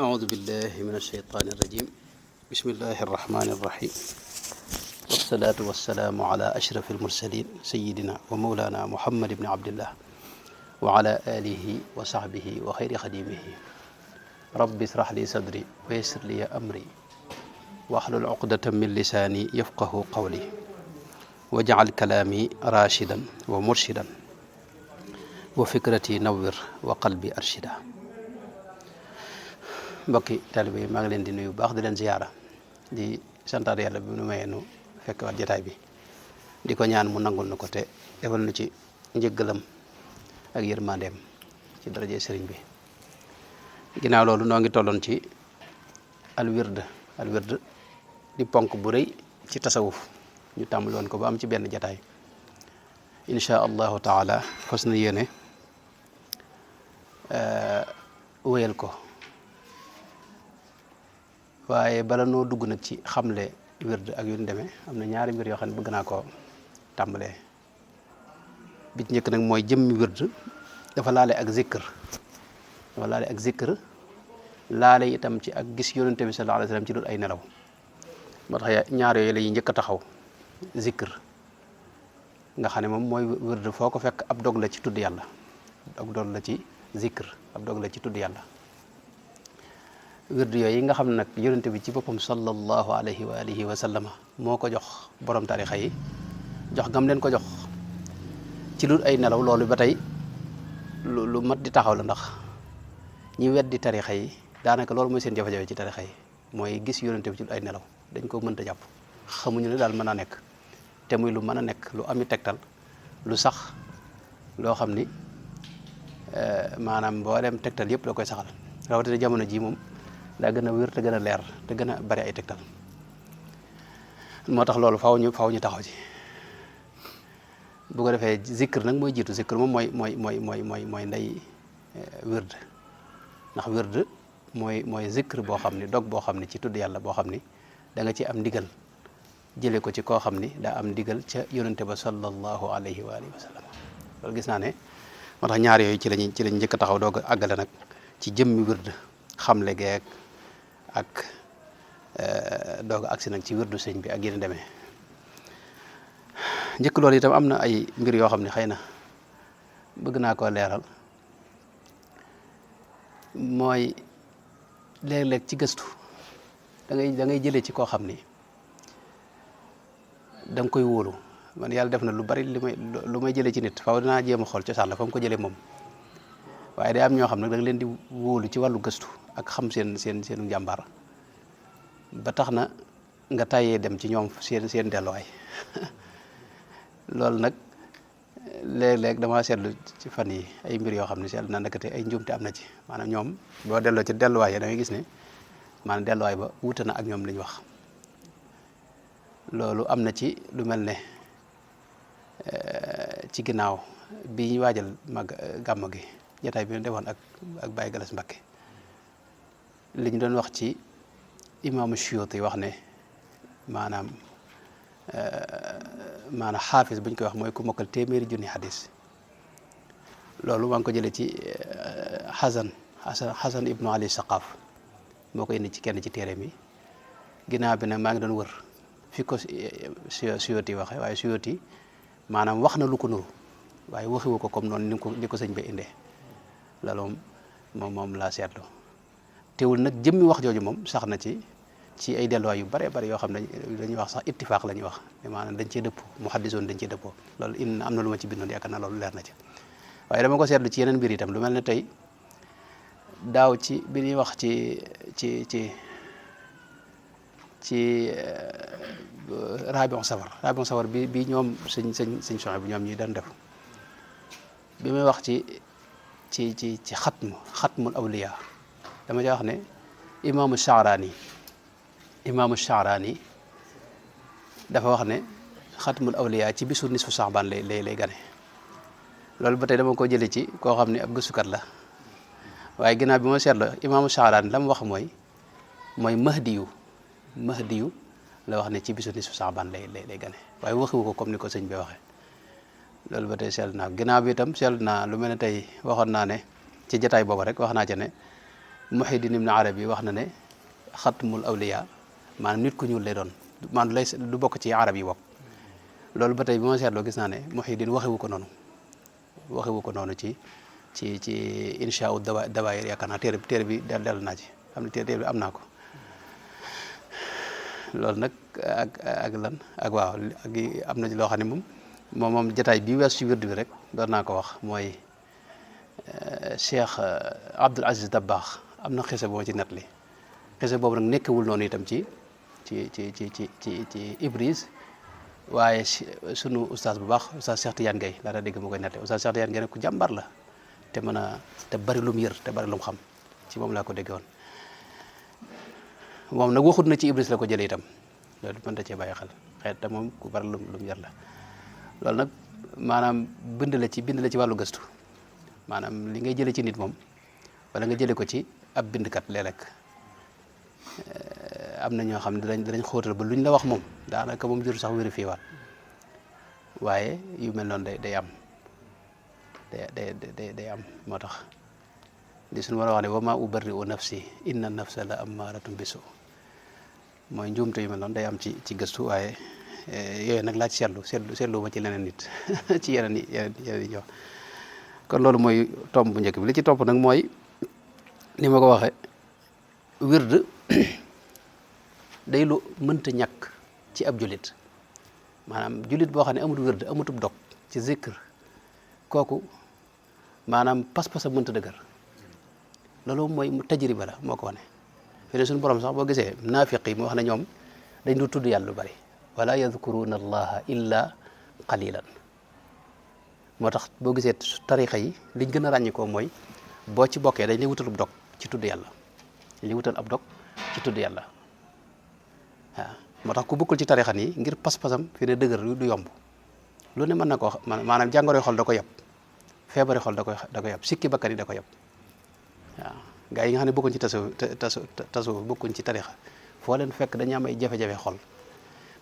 أعوذ بالله من الشيطان الرجيم بسم الله الرحمن الرحيم والصلاة والسلام على أشرف المرسلين سيدنا ومولانا محمد بن عبد الله وعلى آله وصحبه وخير خديمه رب اشرح لي صدري ويسر لي أمري واحلل عقدة من لساني يفقه قولي واجعل كلامي راشدا ومرشدا وفكرتي نور وقلبي أرشدا. mbokki taalibe yi maa ngi leen di nuyu bu baax di leen ziyaara di santaat yàlla bi nu mayee nu fekk waat jotaay bi di ko ñaan mu nangul na ko te defal nu ci njëggalam ak yërmandeem ci daraje sëriñ bi. ginnaaw loolu noo ngi tolloon ci alwird di ponk bu rëy ci tasawuf ñu tàmbali woon ko ba am ci benn jotaay insha allahu taala fas na yéene wéyal ko. waaye bala noo dugg nag ci xamle wird ak yu ñu demee am na ñaari mbir yoo xam ne bëgg naa ko tàmbalee bi ci njëkk nag mooy jëmmi wird dafa laale ak zikr laale itam ci ak gis yonente bi sallallahu alayhi wasallam ci dul ay nelaw moo tax ñaar yooyu la ñuy njëkk a taxaw zikr nga xam ne moom mooy wird foo ko fekk ab dog la ci tudd yàlla ab dog la ci zikr ab dog la ci tudd yàlla. wird yooyu nga xam ne nag yonente bi ci boppam sallallahu alayhi wa alihi wa sallama moo ko jox borom tarixa yi jox gam leen ko jox ci lu ay nelaw loolu ba tey lu mat di taxaw la ndax ñi weddi tarixa yi daanaka loolu mooy seen jafe-jafe ci tarixa yi mooy gis yonente bi ci lu ay nelaw dañ ko mënta jàpp xamuñu ne daal mën a nekk te muy lu mën a nekk lu ami tegtal lu sax loo xam ni maanaam boo dem tegtal yëpp da koy saxal rawatina jamono ji moom daa gën a wér te gën a leer te gën a bari ay tegtal moo tax loolu faaw ñu taxaw ci bu ko defee zikr nag mooy jiitu zikr moom mooy ndey wird ndax wird mooy zikr boo xam ni dog boo xam ni ci tudd yàlla boo xam ni da nga ci am ndigal jële ko ci koo xam ni daa am ndigal ca yonente ba sallallahu alayhi wa alihi wa sallam loolu gis naa ne moo tax ñaar yooyu ci lañ njëkk a taxaw doog a àggale nag ci jëmmi wird xamle geek ak doog agsi nag ci wirdu sëñ bi ak yéen demee njëkk loolu itam am na ay mbir yoo xam ne xëy na bëgg naa koo leeral mooy léeg-léeg ci gëstu da ngay jëlee ci koo xam ni da nga koy wóolu man yàlla def na lu bari lu may jëlee ci nit faaw dinaa jéem a xool cosaan la fa mu ko jëlee moom waaye day am ñoo xam nag da nga leen di wóolu ci wàllu gëstu ak xam seenu njàmbaar ba tax na nga tàyyee dem ci ñoom seen delluwaay loolu nag léeg-léeg dama seetlu ci fan yi ay mbir yoo xam ne seetlu na ndekete ay njuumte am na ci maanaam ñoom boo delloo ci delluwaay da ngay gis ne maanaam delluwaay ba wuute na ak ñoom li ñu wax loolu am na ci lu mel ne ci ginnaaw bi ñu waajal gàmm gi jataay bi ñu defoon ak Baye Galas Mbakke li ñu doon wax ci imaamu Suyuti wax ne maanaam xaafis bu ñu koy wax mooy ku mokkal téeméeri junni xadis loolu maa ngi ko jëlee ci Xasan ibnu Ali Saqaf moo ko indi ci kenn ci téere mi ginnaaw bi nag maa ngi doon wër fi ko Suyuti waxe waaye Suyuti maanaam wax na lu ko nuru waaye waxiwu ko comme noonu ni ko sëñ ba indee loolu moom laa seetlu teewul nag jëmmi wax jooju moom sax na ci ay delluwaay yu bare yoo xam ne dañuy wax sax ittifaaq la ñuy wax maanaam dañ cee dëppoo muhaddisoon dañ cee dëppoo loolu am na lu ma ci bindoon yaakaar naa loolu leer na ci waaye dama ko seetlu ci yeneen mbir itam lu mel ne tey daaw ci bi ñuy wax ci rabion safar bi ñoom sëñ soxe bu ñoom ñi daan def bi muy wax ci xatmul awliya dama ja wax ne imaamu Sha'rani dafa wax ne xatmul awliya ci bisu nisfu Sha'ban lay gane loolu ba tey dama ko jëlee ci koo xam ne ab gëstukat la waaye ginnaaw bi ma seetloo imaamu Sha'rani la mu wax mooy mahdiyu la wax ne ci bisu nisfu Sha'ban lay gane waaye waxiwu ko comme ni ko sëñ bi waxee loolu ba tey seetlu naa ginnaaw bi itam seetlu naa lu mel ne tey waxoon naa ne ci jataay boobu rek wax naa ca ne Muhyiddin Ibn Arabi wax na ne xatmul awliya maanaam nit ku ñuul lay doon maanaam lay du bokk ci arab yi bokk loolu ba tey bi ma seetloo gis naa ne Muhyiddin waxewu ko noonu ci insha Allah dawaayir yaakaar naa téere bi dellu naa ci xam ne téere bi am naa ko loolu nag ak lan ak waaw ak am na ci loo xam ne moom jataay bi wees ci wird bi rek doon naa ko wax mooy Cheikh Abdoul Aziz Dabakh am na xise boo ci nettali xise boobu nag nekkewul noonu itam ci Ibris waaye sunu ustaas bu baax ustaas Cheikh Tidiane Gaye laa daa dégg mu koy nettali ustaas Cheikh Tidiane Gaye nag ku jàmbar la te bari lum yër te bari lum xam ci moom laa ko déggee woon moom nag waxut na ci Ibris la ko jëlee itam loolu mën ta cee bàyyi xel xëy te moom ku bari lum yër la loolu nag maanaam bind la ci wàllu gëstu maanaam li ngay jëlee ci nit moom wala nga jëlee ko ci ab bindkat léeg-léeg am na ñoo xam ne danañ xóotal ba luñ la wax moom daanaka moom jur sax vérifié waat waaye yu mel noonu day am day am moo tax di suñu war a wax ne wa ma ubarri'u nafsi inna nafsa la ammaratun bisu mooy njuumte yu mel noonu day am ci gëstu waaye yooyu nag laaj seetlu ma ci leneen nit ci yeneen yi ñoo kon loolu mooy tomb bu njëkk bi li ci topp nag mooy ni ma ko waxe wird day lu mënta ñàkk ci ab julit maanaam julit boo xam ne amut wird amutub dog ci zikr kooku maanaam pas-pasam mënta dëgër loolu mooy mu tajriba la moo ko wane fi ne suñu borom sax boo gisee naafiq yi mu wax ne ñoom dañ du tudd yàlla lu bari wala yadkuruna allaha illa qalilan moo tax boo gisee tarixa yi liñ gën a ràññikoo mooy boo ci bokkee dañ lay wutal ab dog ci tudd yàlla dañ lay wutal ab dog ci tudd yàlla waaw moo tax ku bokkul ci tarixa nii ngir pas-pasam fi ne dëgër du yomb lu ne mën na ko maanaam jàngoroy xol da ko yab feebari xol da ko yab sikki bakkan yi da ko yab waaw gaa yi nga xam ne bokkuñ ci tasu bokkuñ ci tarixa foo leen fekk dañu am ay jafe-jafe xol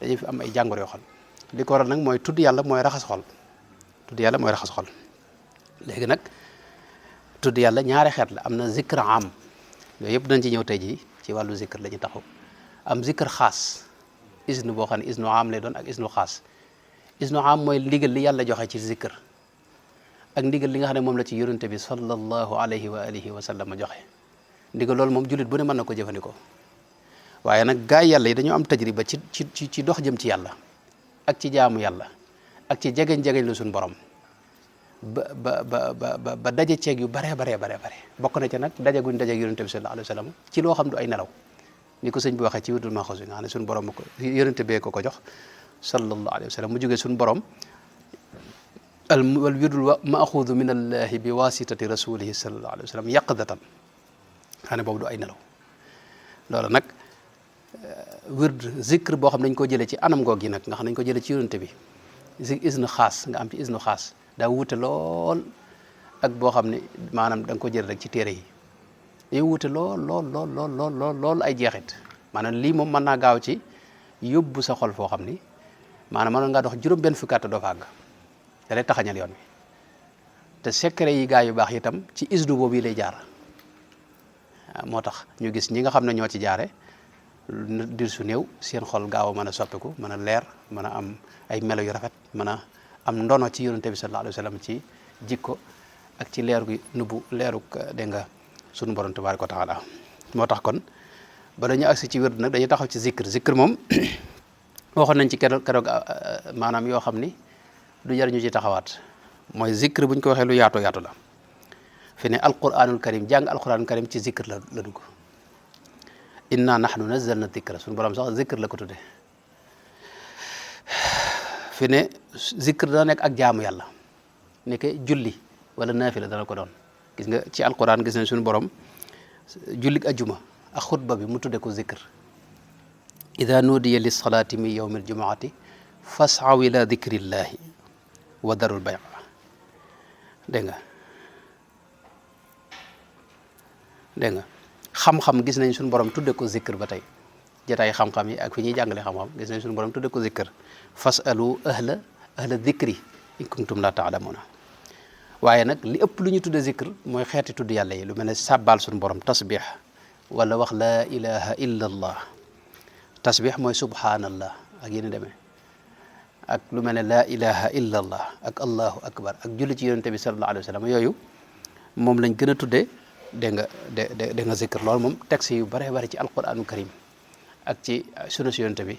dañuy fi am ay jàngoroy xol li ko waral nag mooy tudd yàlla mooy raxas xol léegi nag tudd yàlla ñaari xeet la am na zikr am yooyu yëpp dañ ci ñëw tey jii ci wàllu zikr la ñu taxaw am zikr xaas isnu boo xam ne isnu am lay doon ak isnu xaas isnu am mooy ndigal li yàlla joxe ci zikr ak ndigal li nga xam ne moom la ci yonente bi sallallahu alayhi wa alihi wa sallam joxe ndigal loolu moom jullit bu ne mën na ko jëfandikoo waaye nag gaa yi yàlla yi dañoo am tajriba ci dox jëm ci yàlla ak ci jaamu yàlla ak ci jegeñ lu suñu borom ba daje ceeg yu bare bokk na ci nag daje guñ daje yonente bi sallallahu alayhi wa sallam ci loo xam du ay nelaw ni ko sëñ bi waxee ci wirdul maxuus nga xam ne suñu borom ko yonente bee ko jox sallallahu alayhi wa sallam mu jógee suñu borom wal wirdul maxuudu min allahi bi wasitati rasulihi sallallahu alayhi wa sallam yaqdatan xam ne boobu du ay nelaw loolu nag wird zikr boo xam ne dañ ko jëlee ci anam goog yi nag nga xam ne dañ ko jëlee ci yonente bi isnu xaas nga am ci isnu xaas daa wute lool ak boo xam ne maanaam da nga ko jël rek ci téere yi dañoo wute lool ay jeexit maanaam lii moom mën naa gaaw ci yóbbu sa xol foo xam ni maanaam mënoon ngaa dox juróom-benn fukki at doo fa àgg da lay taxañal yoon wi te secret yi gaa yu baax itam ci isnu boobu yi lay jaar moo tax ñu gis ñi nga xam ne ñoo ci jaare dir su néew seen xol gaaw a mën a soppiku mën a leer mën a am ay melo yu rafet mën a am ndono ci yonente bi sallallahu alayhi wa sallam ci jikko ak ci leer gi nubu leeruk dégg nga sunu borom tabaaraka wa taala moo tax kon ba dañu agsi ci wird nag dañuy taxaw ci zikr moom waxoon nañ ci keroog maanaam yoo xam ni du jar ñu ci taxawaat mooy zikr buñ ko waxee lu yaatu la fi ne alquranul karim jàng alquranul karim ci zikr la dugg inna nahnu nazzalna zikra sunu borom sax zikr la ko tudde fi ne zikr dana nekk ak jaamu yàlla nekke julli wala naafila dana ko doon gis nga ci alquran gis nañ suñu borom jullik ajjuma ak xutba bi mu tudde ko zikr ida nudiya lis salaati min yawmi aljumaati fasaw ila dikrillahi wa darul bay' dégg nga xam-xam gis nañ suñu borom tudde ko zikr ba tey jotaay xam-xam yi ak fi ñuy jàngale xam-xam gis nañ suñu borom tudde ko zikr fasalu ahla dikri in kuntum la ta'lamuna waaye nag li ëpp lu ñu tudde zikr mooy xeeti tudd yàlla yi lu mel ne sàbbaal suñu borom tasbih wala wax laa ilaha illa allah. tasbix mooy subhanallah ak yéen demee ak lu mel ne laa ilaha illa allah ak allahu akbar ak julli ci yonente bi sallallahu alayhi wa sallam yooyu moom lañ gën a tuddee dégg nga zikr. loolu moom texte yu bare bari ci alquranu karim ak ci sunna si yonente bi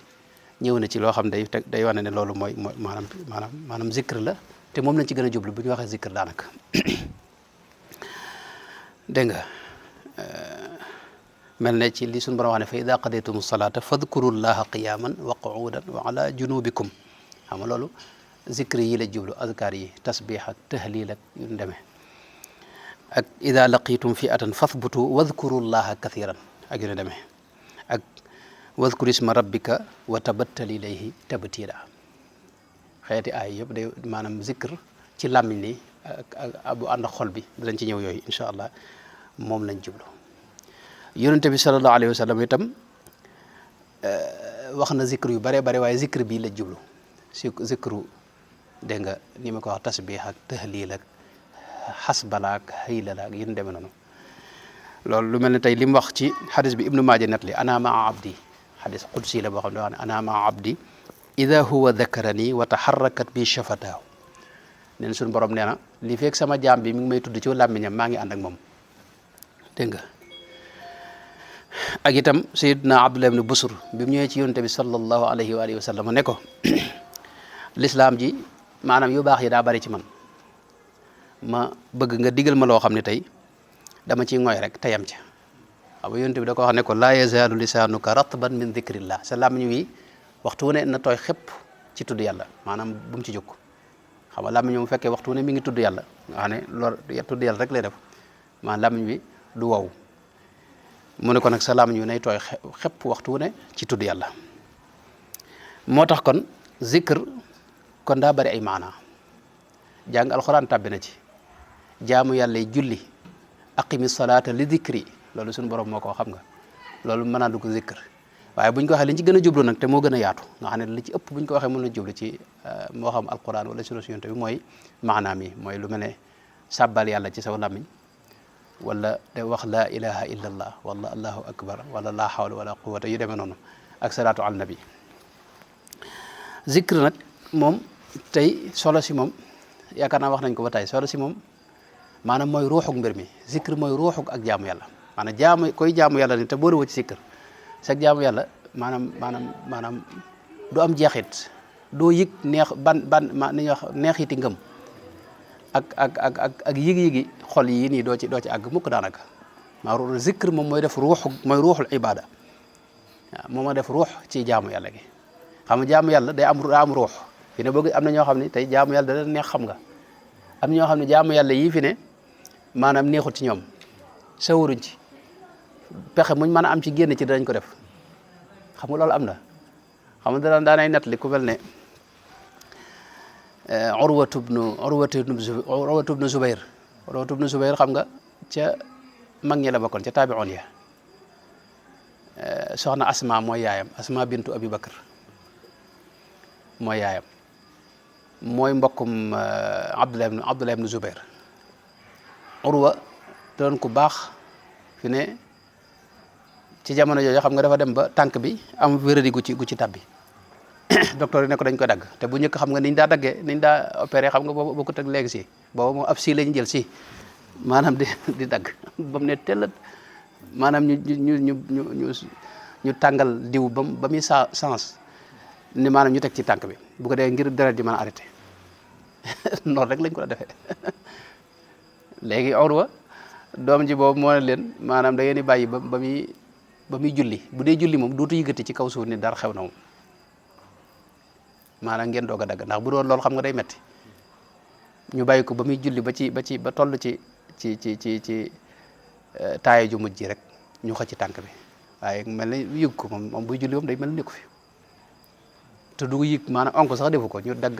ñëw na ci loo xam day wane ne loolu mooy maanaam zikr la te moom lañ ci gën a jublu bu ñu waxee zikr daanaka dégg nga mel ne ci li suñu borom wax ne fa ida qadaytum salata fadkuru llaha qiyaman wa qu'udan wa ala junubikum xam nga loolu zikr yi la jublu azkar yi tasbih ak tahlil ak yu demee ak ida laqitum fi'atan fathbutu wadhkuru llaha kathiran ak yu demee ak wadhkur isma rabbika wa tabattal ilayhi tabtila xeeti ay yëpp day maanaam zikr ci làmmiñ ni ak bu ànd ak xol bi dinañ ci ñëw yooyu incha allah moom lañ jublu. yonente bi sallallahu alayhi wa sallam itam wax na zikr yu bare bare waaye zikr bii la jublu zikru dégg nga ni ma ko wax tasbih ak tahlil ak xasbala ak haylala ak yéen demee noonu loolu lu mel ne tey li mu wax ci xadis bi ibnu maaja net li ana maa abdi xadis qudsi la boo xam ne wax ne ana maa abdi ida huwa dakarani wa taharrakat bi shafataahu neen suñu borom nee na li fekk sama jaam bi mi ngi may tudd ci làmmiñam maa ngi ànd ak moom dégg nga ak itam sayidna abdullah ibn busur bi mu ñëwee ci yonente bi sallallahu alayhi wa alihi wa sallam ne ko lislaam ji maanaam yu baax yi daa bari ci man ma bëgg nga digal ma loo xam ne tey dama ciy ngoy rek teyam ca xam nga yonente bi da ko wax ne ko laa yazaalu lisaanuka ratban min dhikrillah sa làmmiñ wi waxtu wu ne na tooy xëpp ci tudd yàlla maanaam bu mu ci jóg xam nga làmmiñ mu fekkee waxtu wu ne mi ngi tudd yàlla nga xam ne loolu tudd yàlla rek lay def maanaam làmmiñ wi du wow mu ne ko nag sa làmmiñ wi nay tooy xëpp waxtu wu ne ci tudd yàlla moo tax kon zikr kon daa bari ay maanaa jàng alxuraan tàbbi na ci jaamu yàlla yi julli aqimi salaata li dikri loolu suñu borom moo ko xam nga loolu mën naa dugg zikr waaye buñ ko waxee li ñu ci gën a jublu nag te moo gën a yaatu nga xam ne li ci ëpp buñ ko waxee mën na jublu ci moo xam alquran wala sunna yonent bi mooy maanaam yi mooy lu mel ne sàbbal yàlla ci saw làmmiñ wala de wax laa ilaha illa allah wala allahu akbar wala laa hawla wala quwwata yu demee noonu ak salaatu ala nabi zikr nag moom tey solo si moom yaakaar naa wax nañ ko ba tey solo si moom maanaam mooy ruuxuk mbir mi zikr mooy ruuxuk ak jaamu yàlla maanaam koy jaamu yàlla ni te boole woo ci zikr sag jaamu yàlla maanaam du am jeexit doo yëg neex ni ñuy wax neexiti ngëm ak yëg-yëgi xol yi nii doo ci àgg mukk daanaka maa zikr moom mooy def ruuxul ibada waaw moom moo def ruux ci jaamu yàlla gi xam nga jaamu yàlla day am ruux fi ne bëgg am na ñoo xam ne tey jaamu yàlla da neex xam nga am ñoo xam ne jaamu yàlla yii fi ne maanaam neexut ci ñoom sawaruñ ci pexe muñ mën a am ci génn ci danañ ko def xam nga loolu am na xam nga daanay nettali ku mel ne Urwatu ibnu Zubayr xam nga ca mag ñi la bokkoon ca taabi'un ya soxna Asma mooy yaayam Asma bintu Abi Bakr mooy yaayam mooy mbokkum Abdullah ibnu Zubayr Urwa doon ku baax fi ne ci jamono jooju xam nga dafa dem ba tànk bi am wéradi gu ci tabbi docteur yi ne ko dañ koy dagg te bu njëkk xam nga niñ daa daggee niñ daa opéré xam nga boobu bokkut ak léegi si boobu moom ab si lañu jël si maanaam di dagg ba mu ne tellat maanaam ñu tàngal diw ba muy sens ni maanaam ñu teg ci tànk bi bu ko dee ngir deret ji mën a arrêté noonu rek lañ ko la defee léegi Urwa doom ji boobu moo ne leen maanaam da ngeen di bàyyi ba muy julli bu dee julli moom dootu yëgati ci kaw suuf ni dara xew na moom maanaam ngeen doog a dagg ndax bu doon loolu xam nga day metti ñu bàyyi ko ba muy julli ba toll ci taaya ju mujj ji rek ñu xëcc ci tànk bi waaye mel ni yëg ko moom buy julli moom day mel ni nekku fi te du yëg maanaam onk sax defu ko ñu dagg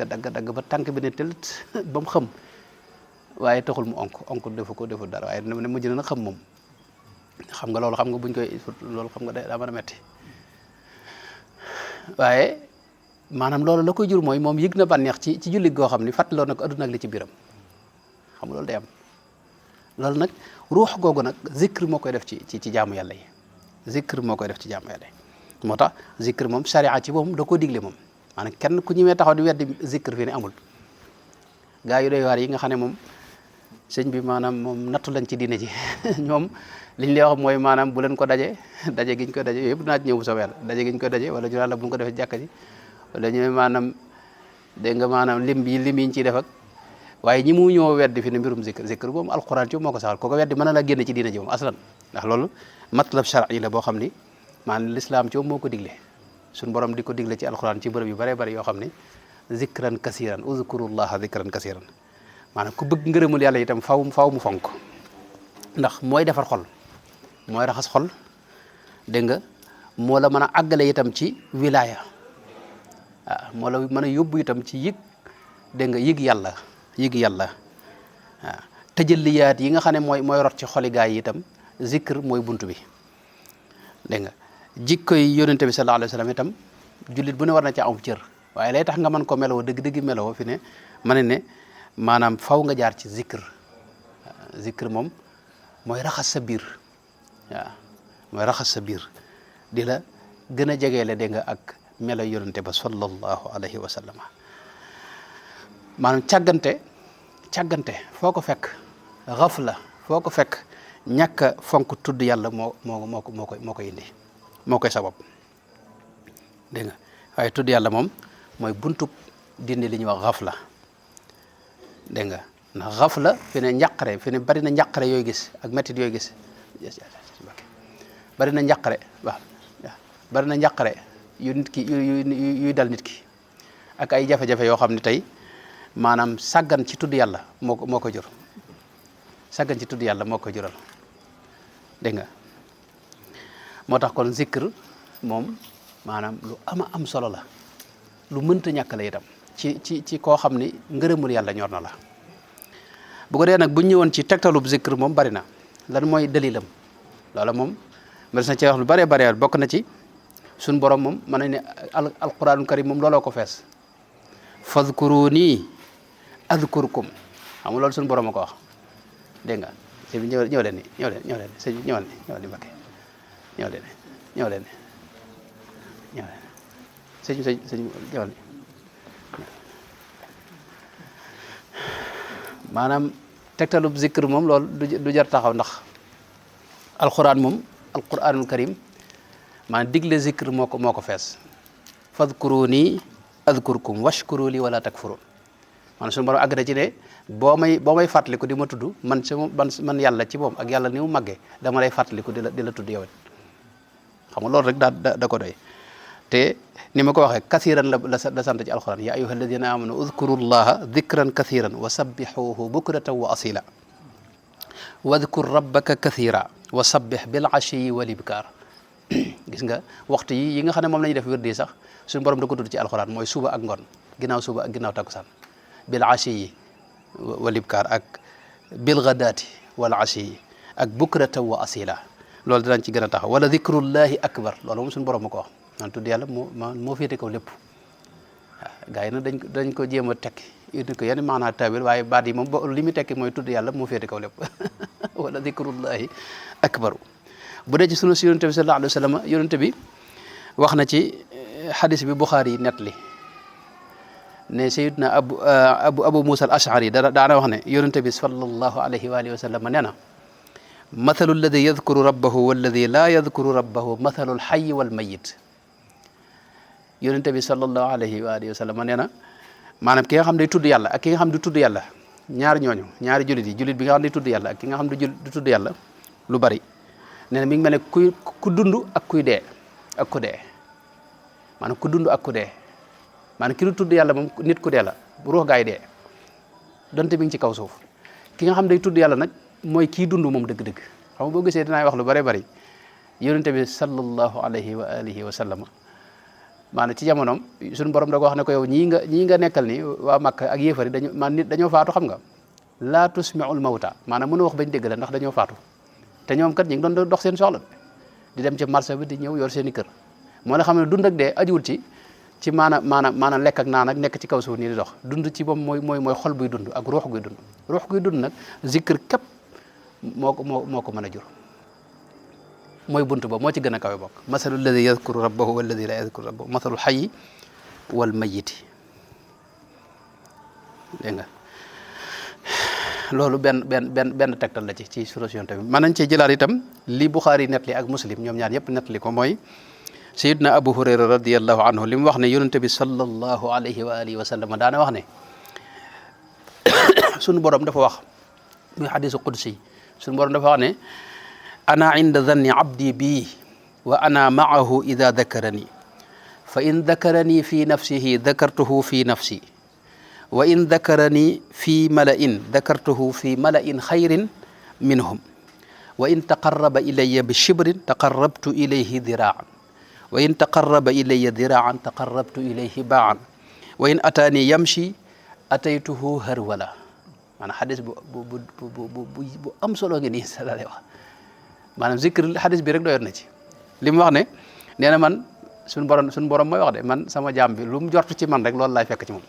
ba tànk bi ne tëlt ba mu xam waaye taxul mu onk defu dara waaye ne mujj na nag xam moom xam nga loolu xam nga buñ koy loolu xam nga daa mën a metti waaye maanaam loolu la koy jur mooy moom yëg na bànneex ci jullit goo xam ni fàttaloo na ko adduna ak li ci biiram xam nga loolu day am loolu nag ruux googu nag zikr moo koy def ci jaamu yàlla yi zikr moo koy def ci jàmm yàlla moo tax zikr moom sharia ci moom da koo digle moom maanaam kenn ku ñemee taxaw di weddi zikr fii ne amul gaa yu doy waar yi nga xam ne moom sëñ bi maanaam moom nattu lañ ci diine ji ñoom liñ lay wax mooy maanaam bu leen ko daje giñ ko daje yëpp dinaa ci ñëw bu soobee yàlla daje giñ ko daje wala ñu naan la bu ñu ko defee jàkka ji wala ñu maanaam dégg nga maanaam lim yiñ ciy def ak waaye ñi mu ñoo weddi fi ne mbirum zikr moom alquran ci moo ko saxal ko weddi mën na la génne ci diine ji moom aslan ndax loolu matlab shar'i la boo xam ni maanaam l'islam ci moo ko digle suñu borom di ko digle ci alquran ci bërëb yu bare bari yoo xam ni zikran kasiran uzkurullaha zikran kasiran maanaam ku bëgg ngërëmul yàlla itam faw mu fonk ndax mooy defar xol mooy raxas xol dégg nga moo la mën a àggale itam ci wilaya waaw moo la mën a yóbbu itam ci yëg dégg nga yëg yàlla waaw tëjaliyaat yi nga xam ne mooy rot ci xoli gaay yi itam zikr mooy buntu bi dégg nga jikko yi yonente bi sallallahu alayhi wa sallam itam jullit bu ne war na ci am cër waaye lay tax nga mën ko meloo dëgg meloo fi ne ma ne maanaam faw nga jaar ci zikr moom mooy raxas sa biir waaw mooy raxas sa biir di la gën a jegeele dégg nga ak melo yonente ba sallallahu alayhi wa sallam maanaam càggante foo ko fekk xafla foo ko fekk ñàkk a fonk tudd yàlla moo koy indi moo koy sabab dégg nga waaye tudd yàlla moom mooy buntub dindi li ñuy wax xafla dégg nga ndax xafla fi ne njàqare fi ne bari na njàqare yooyu gis ak métit yooyu gis bari na njàqare waaw bari na njàqare yu nit ki yuy dal nit ki ak ay jafe-jafe yoo xam ne tey maanaam sàggan ci tudd yàlla moo ko jur sàggan ci tudd yàlla moo ko jural dégg nga moo tax kon zikr moom maanaam lu am solo la lu mënta ñàkk la itam ci koo xam ni ngërëmul yàlla ñor na la bu ko dee nag bu ñu ñëwoon ci tegtalub zikr moom bari na lan mooy dalilam loola moom mën na ci wax lu bare bokk na ci suñ borom moom mën nañ ne alquranul karim moom looloo ko fees fadkuruni adkurkum xam nga loolu suñu borom a ko wax dégg nga sëñ bi ñëw leen ni sëñ bi ñëwal ni Mbakke ñëw leen sëñ ñëwal ni maanaam tegtalub zikr moom loolu du jar taxaw ndax alquranul karim maanaam digle zikr moo ko fees fadkuruni adkurkum washkuru li wala takfurun maanaam suñu borom àgg na ci ne boo may fàttaliku di ma tudd man yàlla ci moom ak yàlla ni mu màggee dama lay fàttaliku di la tudd yow it xam nga loolu rek da ko doy te ni ma ko waxee kathiran la sant ci alquran ya ayyuha alladina amanu udkuru llaha dikran kathiran wa sabbihuhu bukratan wa asila wadkur rabbaka kathira wa sabbih bil ashiyi wal ibkar gis nga waxtu yi nga xam ne moom la ñuy def wérdi sax suñu borom da ko tudd ci alxuraan mooy suba ak ngoon ginnaaw suba ak ginnaaw takkusaan bil ashiyi wal ibkar ak bil ghadati wal ashiyi ak bukratan wa asila loolu dinañ ci gën a taxaw wala dhikrullahi akbar loolu moom suñu borom ma ko wax man tudd yàlla moo féete kaw lépp waaw gars yi nag dañ ko jéem a tekki indi ko yenn maanaa tawil waaye baat yi moom li muy tekki mooy tudd yàlla moo féete kaw lépp wala dhikrullahi akbaru bu dee ci sunu si yonente bi sallallahu alayhi wa sallam yonente bi wax na ci xadis bi Buxaari yi net li ne sayidna abu Musa al Ashari daana wax ne yonente bi sallallahu alayhi wa alihi wa sallam nee na mathalu alladi yadkuru rabbahu walladi laa yadkuru rabbahu mathalu alxayi walmayit yonente bi sallallahu alayhi wa alihi wa sallam nee na maanaam ki nga xam day tudd yàlla ak ki nga xam du tudd yàlla ñaari ñooñu ñaari julit bi nga xam day tudd yàlla ak ki nga xam du tudd yàlla lu bari nee na mi ngi mel ne ku dund ak kuy dee ak ku dee maanaam ku dund ak ku dee maanaam ki du tudd yàlla moom nit ku dee la ruux gaay dee donte mi ngi ci kaw suuf ki nga xam day tudd yàlla nag mooy kii dund moom dëgg-dëgg xam nga boo gisee dinaay wax lu bare bari yonente bi sallallahu alayhi wa alihi wa sallam maanaam ci jamonoom suñu borom da ko wax ne ko yow ñii nga nekkal ni waa Makka ak yéefari dañoo faatu xam nga laa tusmi'ul mawta maanaam mën a wax bañ dégg la ndax dañoo faatu te ñoom kat ñi ngi doon dox seen soxla di dem ci marché bi di ñëw yor seen i kër moo la xam ne dund ak dee ajuwul ci maanaam lekk ak naan ak nekk ci kaw suuf nii di dox dund ci moom mooy xol buy dund ak ruux guy dund nag zikr képp moo ko mën a jur mooy bunt ba moo ci gën a kawe bokk masalu alladi yadkuru rabbahu walladi la yadkuru rabbahu masalul xayi wal mayiti dégg nga loolu benn tegtal la ci solution tamit mën nañ cee jëlaat itam li Buxaari nettali ak Muslim ñoom ñaar yëpp nettali ko mooy Sayyidna Abu Hurayra radiyallahu anhu li mu wax ne yonente bi sallallahu alayhi wa alihi wa sallam daana wax ne sunu borom dafa wax muy xadisu qudsi sunu borom dafa wax ne ana inda zanni abdi bii wa ana maahu ida dakarani fa in dakarani fi nafsihi dakartuhu fi nafsi wa in dakarani fi mala'in dakartuhu fi mala'in xayrin minhum wa in taqarraba ilayya bi shibrin taqarrabtu ilayhi diraan wa in taqarraba ilayya diraan taqarrabtu ilayhi baan wa in ataani yamshi ataytuhu harwala maanaam xadis bu am solo ngi nii sa lay wax maanaam zikr xadis bi rek doyoon na ci li mu wax ne nee na man suñu borom mooy wax de man sama jaam bi lu mu jortu ci man rek loolu laay fekk ci moom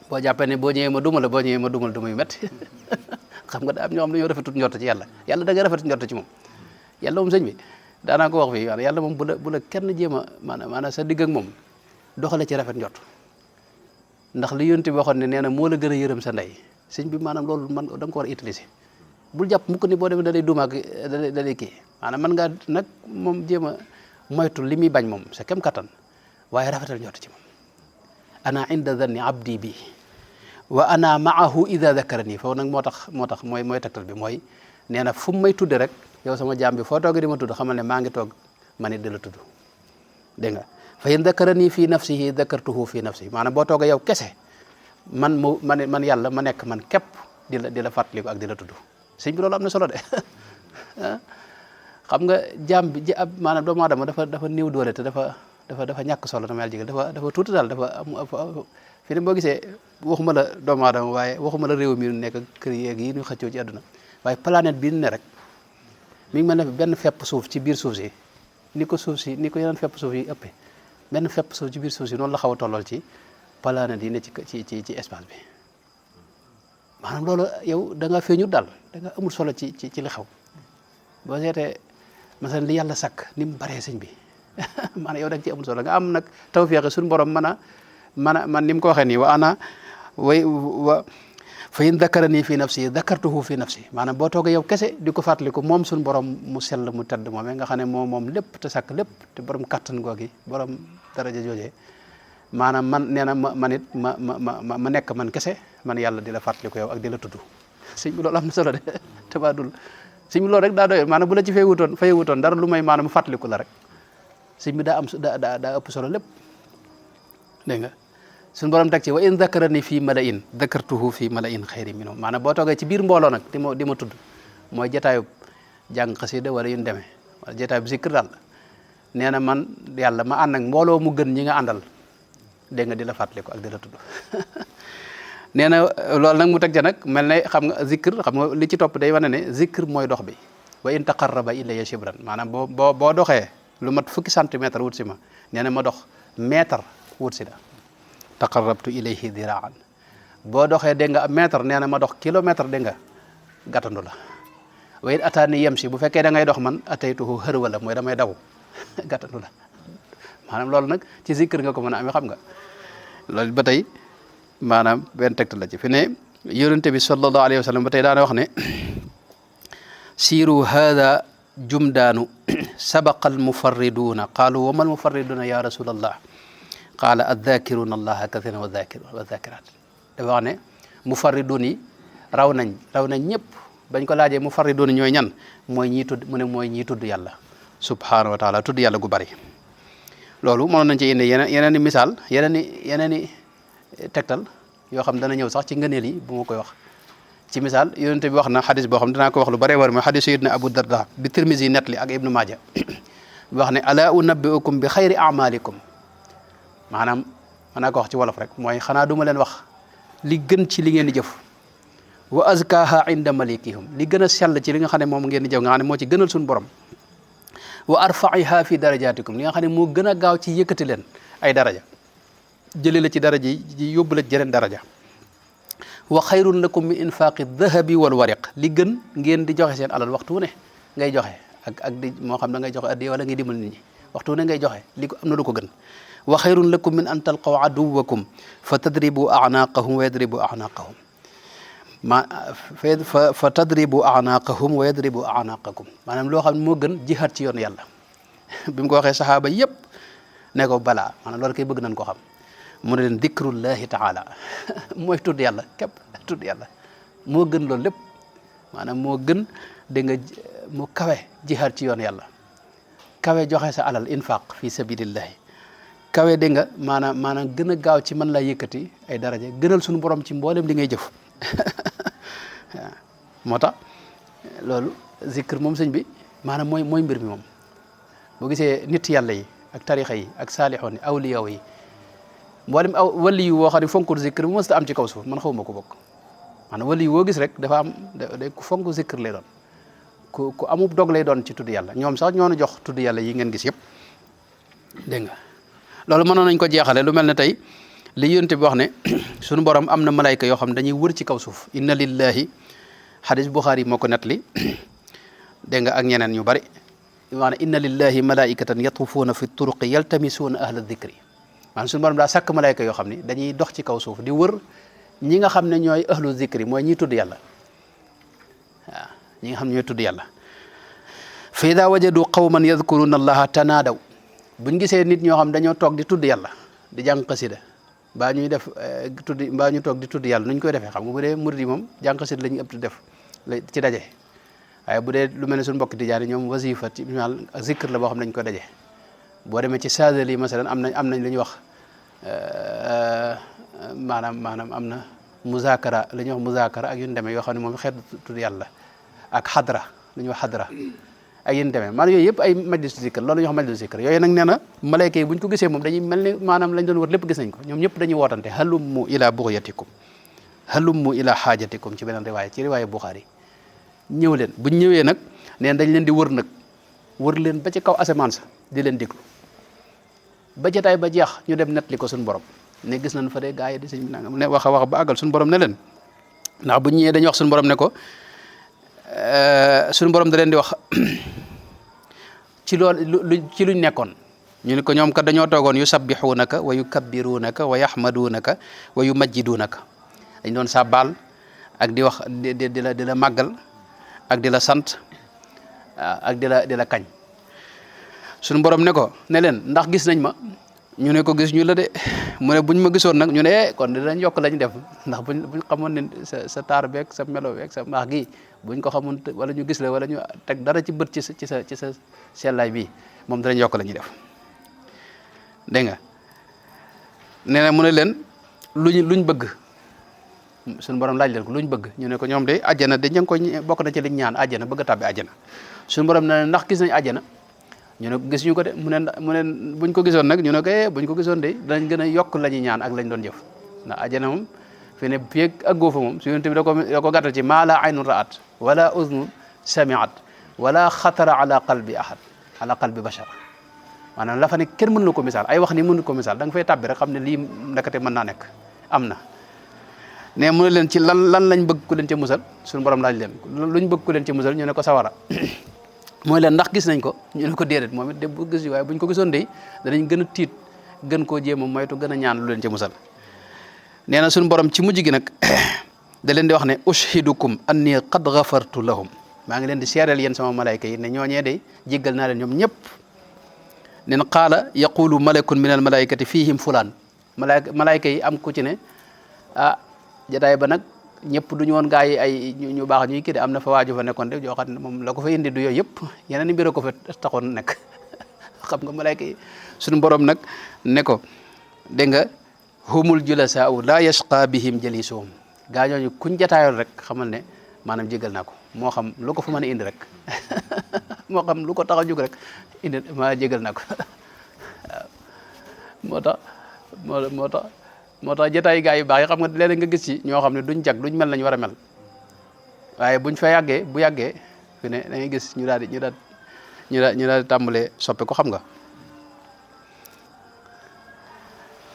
boo jàppee ne boo ñëwee ma duma la boo ñëwee ma dumal du muy métti xam nga da am ñoo xam ne ñoo rafetut njort ci yàlla yàlla da nga rafet njort ci moom yàlla moom sëñ bi daanaa ko wax fii yàlla moom bu la kenn jéem a maanaam sa digg ak moom doxale ci rafet njort ndax li yonent bi waxoon ne nee na moo la gën a yërëm sa ndey sëñ bi maanaam loolu man da nga ko war a utiliser bul jàpp mukk ni boo demee da lay dumaak da lay kii maanaam man ngaa nag moom jéem a moytu li muy bañ moom sa kem kattan waaye rafetal njort ci moom ana inda zanni abdi bi wa ana maahu ida dakarani foofu nag moo tax mooy tegtal bi mooy nee na fu mu may tudde rek yow sama jaam bi foo toogee di ma tudd xamal ne maa ngi toog ma nit di la tudd dégg nga fa in dakarani fii nafsihi dakartuhu fii nafsi maanaam boo toogee yow kese man yàlla ma nekk man képp di la fàttaliku ak di la tudd sëñ bi loolu am na solo de xam nga jaam bi maanaam doomu aadama dafa néew doole te dafa ñàkk solo dama yàlla jégal dafa tuuti daal dafa fi ne boo gisee waxuma la doomu aadama waaye waxuma la réew mi nekk kër yeeg yi ñu xëccoo ci àdduna waaye planète bii ne rek mi ngi mel ne benn fepp suuf ci biir suuf si ni ko yeneen fepp suuf yi ëppee benn fepp suuf ci biir suuf si noonu la xaw a tollool ci planète yi ne ci espace bi maanaam loolu yow da nga feeñut daal da nga amul solo ci li xew boo seetee masalan li yàlla sakk ni mu baree sëñ bi maanaam yow da nga ci amul solo nga am nag tawfeex suñu borom man ni mu ko waxee nii wa fa in dakarani fi nafsi dakartuhu fi nafsi maanaam boo toogee yow kese di ko fàttaliku moom suñu borom mu sell mu tedd moom nga xam ne moom lépp te sakk lépp te borom kattan googi borom daraja joojee maanaam man nee na man it ma nekk man kese man yàlla di la fàttaliku yow ak di la tudd sëñ bi loolu am na solo de tabaadul sëñ bi loolu rek daa doy maanaam bu la ci fay wutoon dara lu may maanaam mu fàttaliku la rek sëñ bi daa ëpp solo lépp dégg nga suñu borom teg ci wa in dakarani fii mala'in dakartuhu fii mala'in xayri minhum maanaam boo toogee ci biir mbooloo nag di ma tudd mooy jataayub jàng xasida wala yu ñu demee wala jataayub zikr daal nee na man yàlla ma ànd ak mbooloo mu gën ñi nga àndal dégg nga di la fàttaliku ak di la tudd nee na loolu nag mu teg ca nag mel ne xam nga zikr xam nga li ci topp day wane ne zikr mooy dox bi wa in taqarraba ilayya shibran maanaam boo doxee lu mat fukki centimètre wut si ma nee na ma dox mètre wut si la taqarrabtu ilayhi diraan boo doxee dégg nga mètre nee na ma dox kilomètre dégg nga gàttandu la wa in ataani yamshi bu fekkee da ngay dox man ataytuhu harwala mooy damay daw gàttandu la maanaam loolu nag ci zikr nga ko mën a amee xam nga loolu ba tey maanaam benn tegtal la ci fi ne yonente bi sallallahu alayhi wa sallam ba tey daana wax ne siiru hada jumdaanu sabaqa almufarriduuna qaalu wa ma almufarriduuna ya rasulallah qaala addakiruna allaha kathiran wa dhakirat dafa wax ne mufarriduun yi raw nañ ñëpp bañ ko laajee mufarriduun ñooy ñan mooy ñii tudd mu ne mooy ñii tudd yàlla subhanahu wa taala tudd yàlla gu bari loolu mënoon nañ ci indi yeneen i misaal yeneen i tegtal yoo xam dana ñëw sax ci ngëneel yi bu ma koy wax ci misaal yonente bi wax na xadis boo xam dinaa ko wax lu bare war mooy xadis sayyidina Abu Darda bi Tirmizi netli ak Ibnu Maaja wax ne ala unabbiukum bi xayri amalikum maanaam mën naa ko wax ci wolof rek mooy xanaa duma leen wax li gën ci li ngeen di jëf wa azkaha inda malikihum li gën a sell ci li nga xam ne moom ngeen di jëf nga xam ne moo ci gënal suñu borom wa arfaiha fi darajatikum li nga xam ne moo gën a gaaw ci yëkkati leen ay daraja jëlee la ci daraja yi yóbbu la ci jeneen daraja wa xayrun lakum min infaqi dahabi wal wariq li gën ngeen di joxe seen alal waxtu ne ngay joxe ak di moo xam da ngay joxe addiya wala ngay dimbal nit ñi waxtu ne ngay joxe li ko am na lu ko gën wa xayrun lakum min an talqaw aduwakum fa tadribu a'naqahum wa yadribu a'naqahum fa tadribu a'naqahum wa yadribu a'naqakum maanaam loo xam ne moo gën jihaad ci yoon yàlla bi mu ko waxee saxaaba yëpp ne ko balaa maanaam loolu kay bëgg nañ ko xam mu ne leen dikrullahi taala mooy tudd yàlla képp tudd yàlla moo gën loolu lépp maanaam moo gën da nga mu kawe jihaad ci yoon yàlla kawe joxe sa alal infaq fi sabilillahi kawe dégg nga maanaam gën a gaaw ci mën laa yëkkati ay daraja gënal suñu borom ci mboolem li ngay jëf waaw moo tax loolu zikr moom sëñ bi maanaam mooy mbir mi moom boo gisee nit yàlla yi ak tarixa yi ak saalixoon yi awliyaw yi mboolem wali yu woo xam ne fonkul zikr bu mës ta am ci kaw suuf man xawma ko bokk maanaam wali yu woo gis rek dafa am day ku fonk zikr lay doon ku amub dog lay doon ci tudd yàlla ñoom sax ñoo nu jox tudd yàlla yi ngeen gis yëpp dégg nga loolu mënoon nañ ko jeexale lu mel ne tey li yonent bi wax ne suñu borom am na malayka yoo xam ne dañuy wër ci kaw suuf inna lillahi hadis Bukhari moo ko nettali dégg nga ak ñeneen ñu bari maanaam inna lillahi malaikatan yatufuuna fi turuqi yaltamisuuna ahla dhikri maanaam suñu borom daa sàkk malayka yoo xam ne dañuy dox ci kaw suuf di wër ñi nga xam ne ñooy ahlu dhikri mooy ñiy tudd yàlla waaw ñi nga xam ne ñooy tudd yàlla fa ida wajadu qawman yadkuruna allaha tanaadaw buñ gisee nit ñoo xam dañoo toog di tudd yàlla di jàng xasida mbaa ñuy def mbaa ñu toog di tudd yàlla nuñ koy defee xam nga bu dee murid yi moom jàng xasida la ñuy ëpp di def ci daje waaye bu dee lu mel ne suñu mbokk tijaan yi ñoom wasifa ci zikr la boo xam ne dañ ko daje boo demee ci saadal yi masalan am nañ lu ñuy wax maanaam am na muzakara la ñuy wax muzakara ak yu ñu demee yoo xam ne moom xeet tudd yàlla ak xadra lu ñuy wax xadra ak yéen demee maanaam yooyu yëpp ay majlis zikr loolu ñu wax majlis zikr yooyu nag nee na malayka yi buñ ko gisee moom dañuy mel ni maanaam lañ doon wër lépp gis nañ ko ñoom ñëpp dañuy wootante halummu ila bughiyatikum halummu ila xaajatikum ci beneen riwaaya ci riwaaya Bukhari ñëw leen buñ ñëwee nag neen dañ leen di wër nag wër leen ba ci kaw asamaan sa di leen déglu ba jotaay ba jeex ñu dem nettali ko suñu borom ne gis nañ fa de gaa yi di sëñ bi nangam ne wax a wax ba àggal suñu borom ne leen ndax buñ ñëwee dañuy wax suñu borom ne ko suñu borom da leen di wax ci loolu ci luñ nekkoon ñu ne ko ñoom kat dañoo toogoon yusabbihunaka wa yukabbirunaka wa yahmadunaka wa yumajjidunaka dañ doon sàbbaal ak di wax di la màggal ak di la sant ak di la kañ suñu borom ne ko ne leen ndax gis nañ ma ñu ne ko gis ñu la de mu ne buñ ma gisoon nag ñu ne kon dinañ yokk lañ def ndax buñ xamoon ne sa taar beeg sa melo beeg sa mbaax gi buñ ko xamoon wala ñu gis la wala ñu teg dara ci bët ci sa sellaay bi moom danañ yokk la ñuy def dégg nga nee na mu ne leen luñ bëgg suñu borom laaj leen ko luñ bëgg ñu ne ko ñoom de àjjana de ña ngi ko bokk na ci liñ ñaan àjjana bëgg a tàbbi àjjana suñu borom ne ndax gis nañ àjjana ñu ne gis ñu ko de mu ne buñ ko gisoon nag ñu ne ko buñ ko gisoon de danañ gën a yokk la ñuy ñaan ak lañ doon jëf ndax àjjana moom fi ne fii ak góofa moom su yonent bi da ko gàttal ci maa la aynun ra'at wala udnun sami'at wala xatara ala qalbi bashar maanaam la fa ne kenn mën na ko misaal ay wax ni mënu ko misaal da nga fay tàbbi rek xam ne lii ndakate mën naa nekk am na ne mu ne leen ci lan lañ bëgg ku leen ci musal suñu borom laaj leen luñ bëgg ku leen ci musal ñu ne ko sawara mooy leen ndax gis nañ ko ñu ne ko déedéet moom it de bu gis waaye buñ ko gisoon de danañ gën a tiit gën koo jéem a moytu gën a ñaan lu leen ci musal nee na suñu borom ci mujj gi nag da leen di wax ne ushidukum anni qad ghafartu lahum maa ngi leen di seereel yéen sama malayka yi ne ñooñee de jéggal naa leen ñoom ñëpp nen qaala yaqulu malakun min al malaikati fihim fulaan malayka yi am ku ci ne jataay ba nag ñëpp duñu woon gaa yi ay ñu baax ñuy kii de am na fa waaju fa nekkoon de joo xam ne moom la ko fa indi du yooyu yëpp yeneen i mbir ko fa taxoon nekk xam nga malayka yi suñu borom nag ne ko dégg nga humul julasaa'u la yashqa bihim jalisuhum gaa ñooñu kuñ jataayoon rek xamal ne maanaam jégal naa ko moo xam lu ko fa mën a indi rek moo xam lu ko tax a jóg rek indi maa jégal naa ko waaw moo tax jotaay gaa yu baax yi xam nga léeg-léeg nga gis ci ñoo xam ne duñ jag duñ mel nañu war a mel waaye buñ fa yàggee bu yàggee fi ne da ngay gis ñu daal di tàmbalee soppe ko xam nga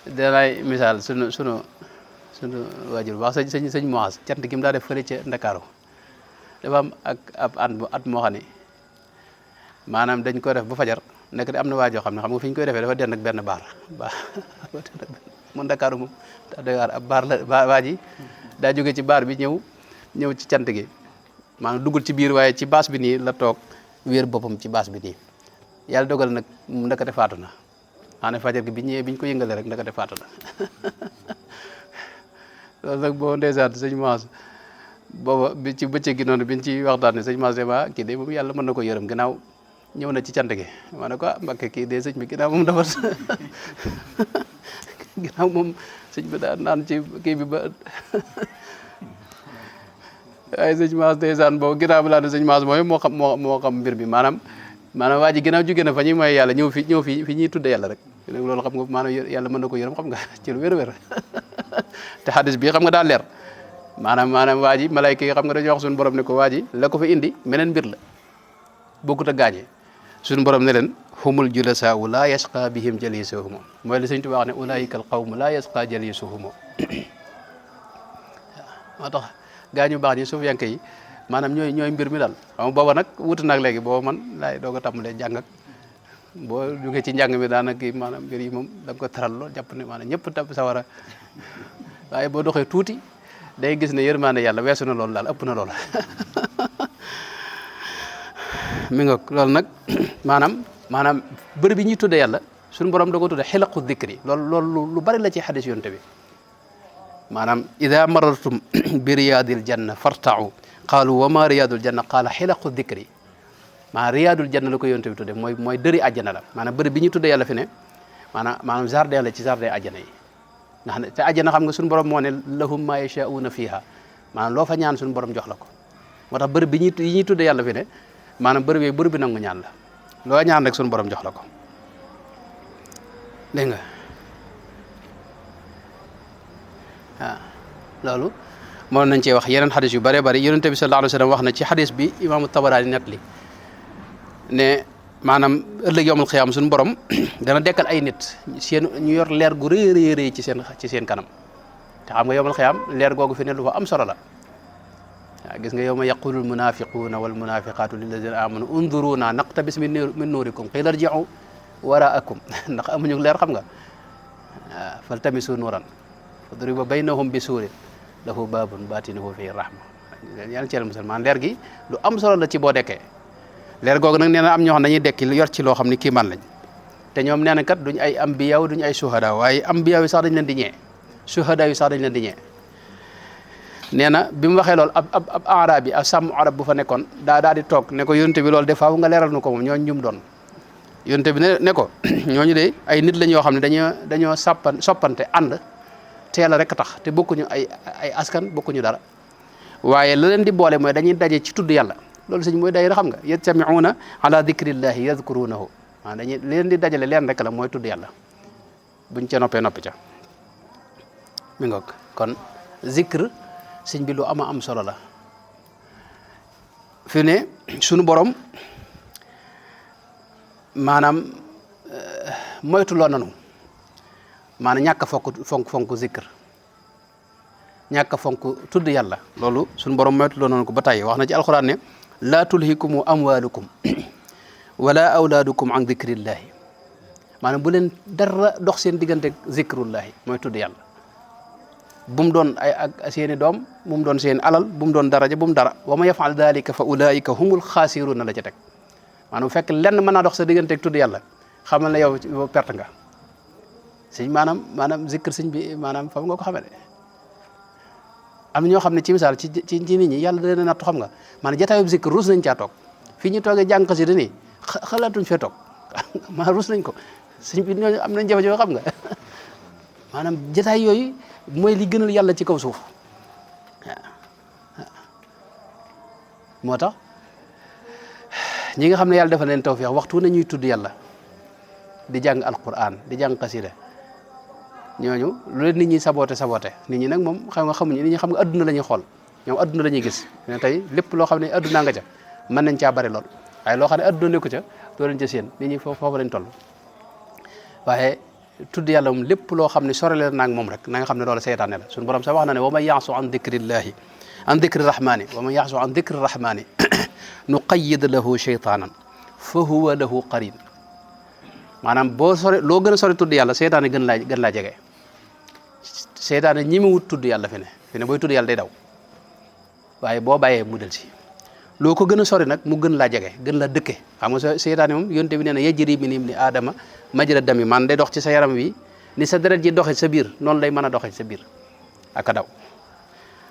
danay misaal sunu waajur bu baax sëñ Moas cant gi mu daa def fële ca Ndakaaru dafa am ak ab at moo xam ne maanaam dañ ko def ba fajar nekk de am na waa joo xam ne xam nga fi ñu koy defee dafa den ak benn baar mun Dakar moom Dakar ab baar la waa ji daa jóge ci baar bi ñëw ci cant gi maanaam duggul ci biir waaye ci baas bi nii la toog wéer boppam ci baas bi nii yàlla dogal nag mu ndakate faatu na xanaa fajar gi bi ñëwee bi ñu ko yëngalee rek ndakate faatu na loolu nag boo ndeysaan sëñ Maas booba bi ci bëccëg gi noonu biñ ci waxtaanee sëñ Maas dema kii de moom yàlla mën na ko yërëm gannaaw ñëw na ci cant gi ma ne ko Mbàkke kii de sëñ bi ginnaaw moom dafa ginnaaw moom sëñ bi daan naan ci kii bi ba waaye sëñ Maas ndeysaan boobu ginnaaw bi laa ne sëñ Maas mooy moo xam mbir bi maanaam waa ji ginnaaw jóge na fa ñuy mooy yàlla ñëw fi ñuy tudde yàlla rek loolu xam nga maanaam yàlla mën na ko yërëm xam nga ci lu wér-wér te xadis bi xam nga daa leer maanaam waa ji malayka yi xam nga dañoo wax suñu borom ne ko waa ji la ko fa indi meneen mbir la bokkut a gaañee suñu borom ne leen humul julasaa'u laa yasqa bihim jalisuhum mooy li sëñ Tuubaa wax ne ulaa'ika al qawmu laa yasqa jalisuhum moo tax gaañu baax ñi suuf yanke yi maanaam ñooy mbir mi daal xam nga booba nag wuti nag léegi booba man laay doog a tàmbalee jàng ak boo jógee ci njàng mi daanaka maanaam mbir yi moom da nga ko taral lool jàpp ne maanaam ñëpp tab sawara waaye boo doxee tuuti day gis ne yërmaande yàlla weesu na loolu daal ëpp na loolu mi nga loolu nag maanaam bëri bi ñuy tudde yàlla suñu borom da ko tudde xilaqu dikri loolu lu bari la ci xadis yonte bi maanaam ida marartum bi riyadil janna fartau qaalu wa ma riyadul janna qaala xilaqu dikri maanaam riyadul janna la ko yonte bi tudde mooy dëri àjjana la maanaam bëri bi ñuy tudde yàlla fi ne maanaam jardin la ci jardin àjjana yi nga xam ne te àjjana xam nga suñu borom moo ne lahum ma yashaa'una fiha maanaam loo fa ñaan suñu borom jox la ko moo tax bëri bi yi ñuy tudde yàlla fi ne maanaam bëri bi nangu ñaan la loo ñaan rek suñu borom jox la ko dégg nga waaw loolu moo nañ cee wax yeneen xadis yu bëree bëri yonent bi sallallahu alayhi wa sallam wax na ci xadis bi imaamu Tabaraani net li ne maanaam ëllëg yawmal xiyaam suñu borom dana dekkal ay nit ñu yor leer gu rëy rëy ci seen kanam te xam nga yawmal xiyaam leer googu fi ne lu fa am solo la waaw gis nga yawma yaqulu al munafiquuna wal munafiqaatu lillazina amanu unduruna naqtabis min nuurikum qila irji'u waraakum ndax amuñu leer xam nga waaw faltamisu nuuran fadriba baynahum bi suurin lahu baabun baatinuhu fihi rahma yàlla ci musulmaan leer gi lu am solo la ci boo dekkee leer googu nag nee na am ñoo xam dañuy dekki yor ci loo xam ni kii man lañ te ñoom nee na kat duñ ay ambiyaaw duñ ay suhada waaye ambiyaaw yi sax dañ leen di ñee suhada yi sax dañ leen di ñee nee na bi mu waxee loolu ab arab yi ab sàmm arab bu fa nekkoon daa di toog ne ko yonte bi loolu de faaw nga leeral nu ko moom ñooñu ñum doon yonte bi ne ko ñooñu de ay nit lañ yoo xam ne dañoo soppante ànd teel a rek tax te bokkuñu ay askan bokkuñu dara waaye la leen di boole mooy dañuy daje ci tudd yàlla loolu sëñ mooy dayra xam nga yajtami'una ala dhikrillahi yadhkurunahu waaw dañuy leen di dajale leen rek la mooy tudd yàlla buñ ca noppee noppi ca mi ngoog kon zikr sëñ bi lu am solo la fi ne sunu borom maanaam moytuloo nanu maanaam ñàkk a fonk zikr ñàkk a fonk tudd yàlla loolu sunu borom moytuloo nanu ko ba tàyyi wax na ci alxuraan ne laa tulhikumu amwalukum wala awlaadukum an dikrillahi maanaam bu leen dara dox seen diggante zikrullahi mooy tudd yàlla bu mu doon ak seeni doom bu mu doon seen alal bu mu doon daraja bu mu dara wa ma yafal dalika fa ulaika humul xaasiruna la ca teg maanaam bu fekk lenn mën naa dox sa diggante tudd yàlla xamal ne yow perte nga sëñ maanaam zikr sëñ bi maanaam fam nga ko xamee de am ñoo xam ne ci misaal ci nit ñi yàlla da leen a nattu xam nga maanaam jataayub zikr ruus nañ caa toog fii ñu toogee jàng xasida nii xalaatuñ fee toog maanaam ruus nañ ko sëñ bi ñooñu am nañ jafe-jafe xam nga maanaam jataay yooyu mooy li gënal yàlla ci kaw suuf moo tax ñi nga xam ne yàlla defal leen tawfiix waxtu na ñuy tudd yàlla di jàng alquran di jàng xasida ñooñu lu leen nit ñi saboté nit ñi nag moom xam nga xamuñu nit ñi xam nga adduna la ñuy xool ñoom adduna la ñuy gis ne tey lépp loo xam ne adduna nga ca mën nañ caa bari lool waaye loo xam ne adduna nekku ca doo leen ca seen nit ñi foofu lañ toll waaye tudd yàlla moom lépp loo xam ne sorele naag moom rek na nga xam ne loolu seytaane la suñu borom sax wax na ne wa man ya'su an dikrillahi an dikri rahmani wa man ya'su an dikri rahmani nuqayyid lahu shaytanan fa huwa lahu qarin maanaam boo sori loo gën a sori tudd yàlla seytaane gën laa jege seytaane ñi mu wut tudd yàlla fi ne booy tudd yàlla day daw waaye boo bàyyee mu del si loo ko gën a sori nag mu gën laa jege gën laa dëkke xam nga seytaane moom yonte bi nee na yajri min ibni aadama majra dami man day dox ci sa yaram wi ni sa deret ji doxe sa biir noonu lay mën a doxe sa biir ak a daw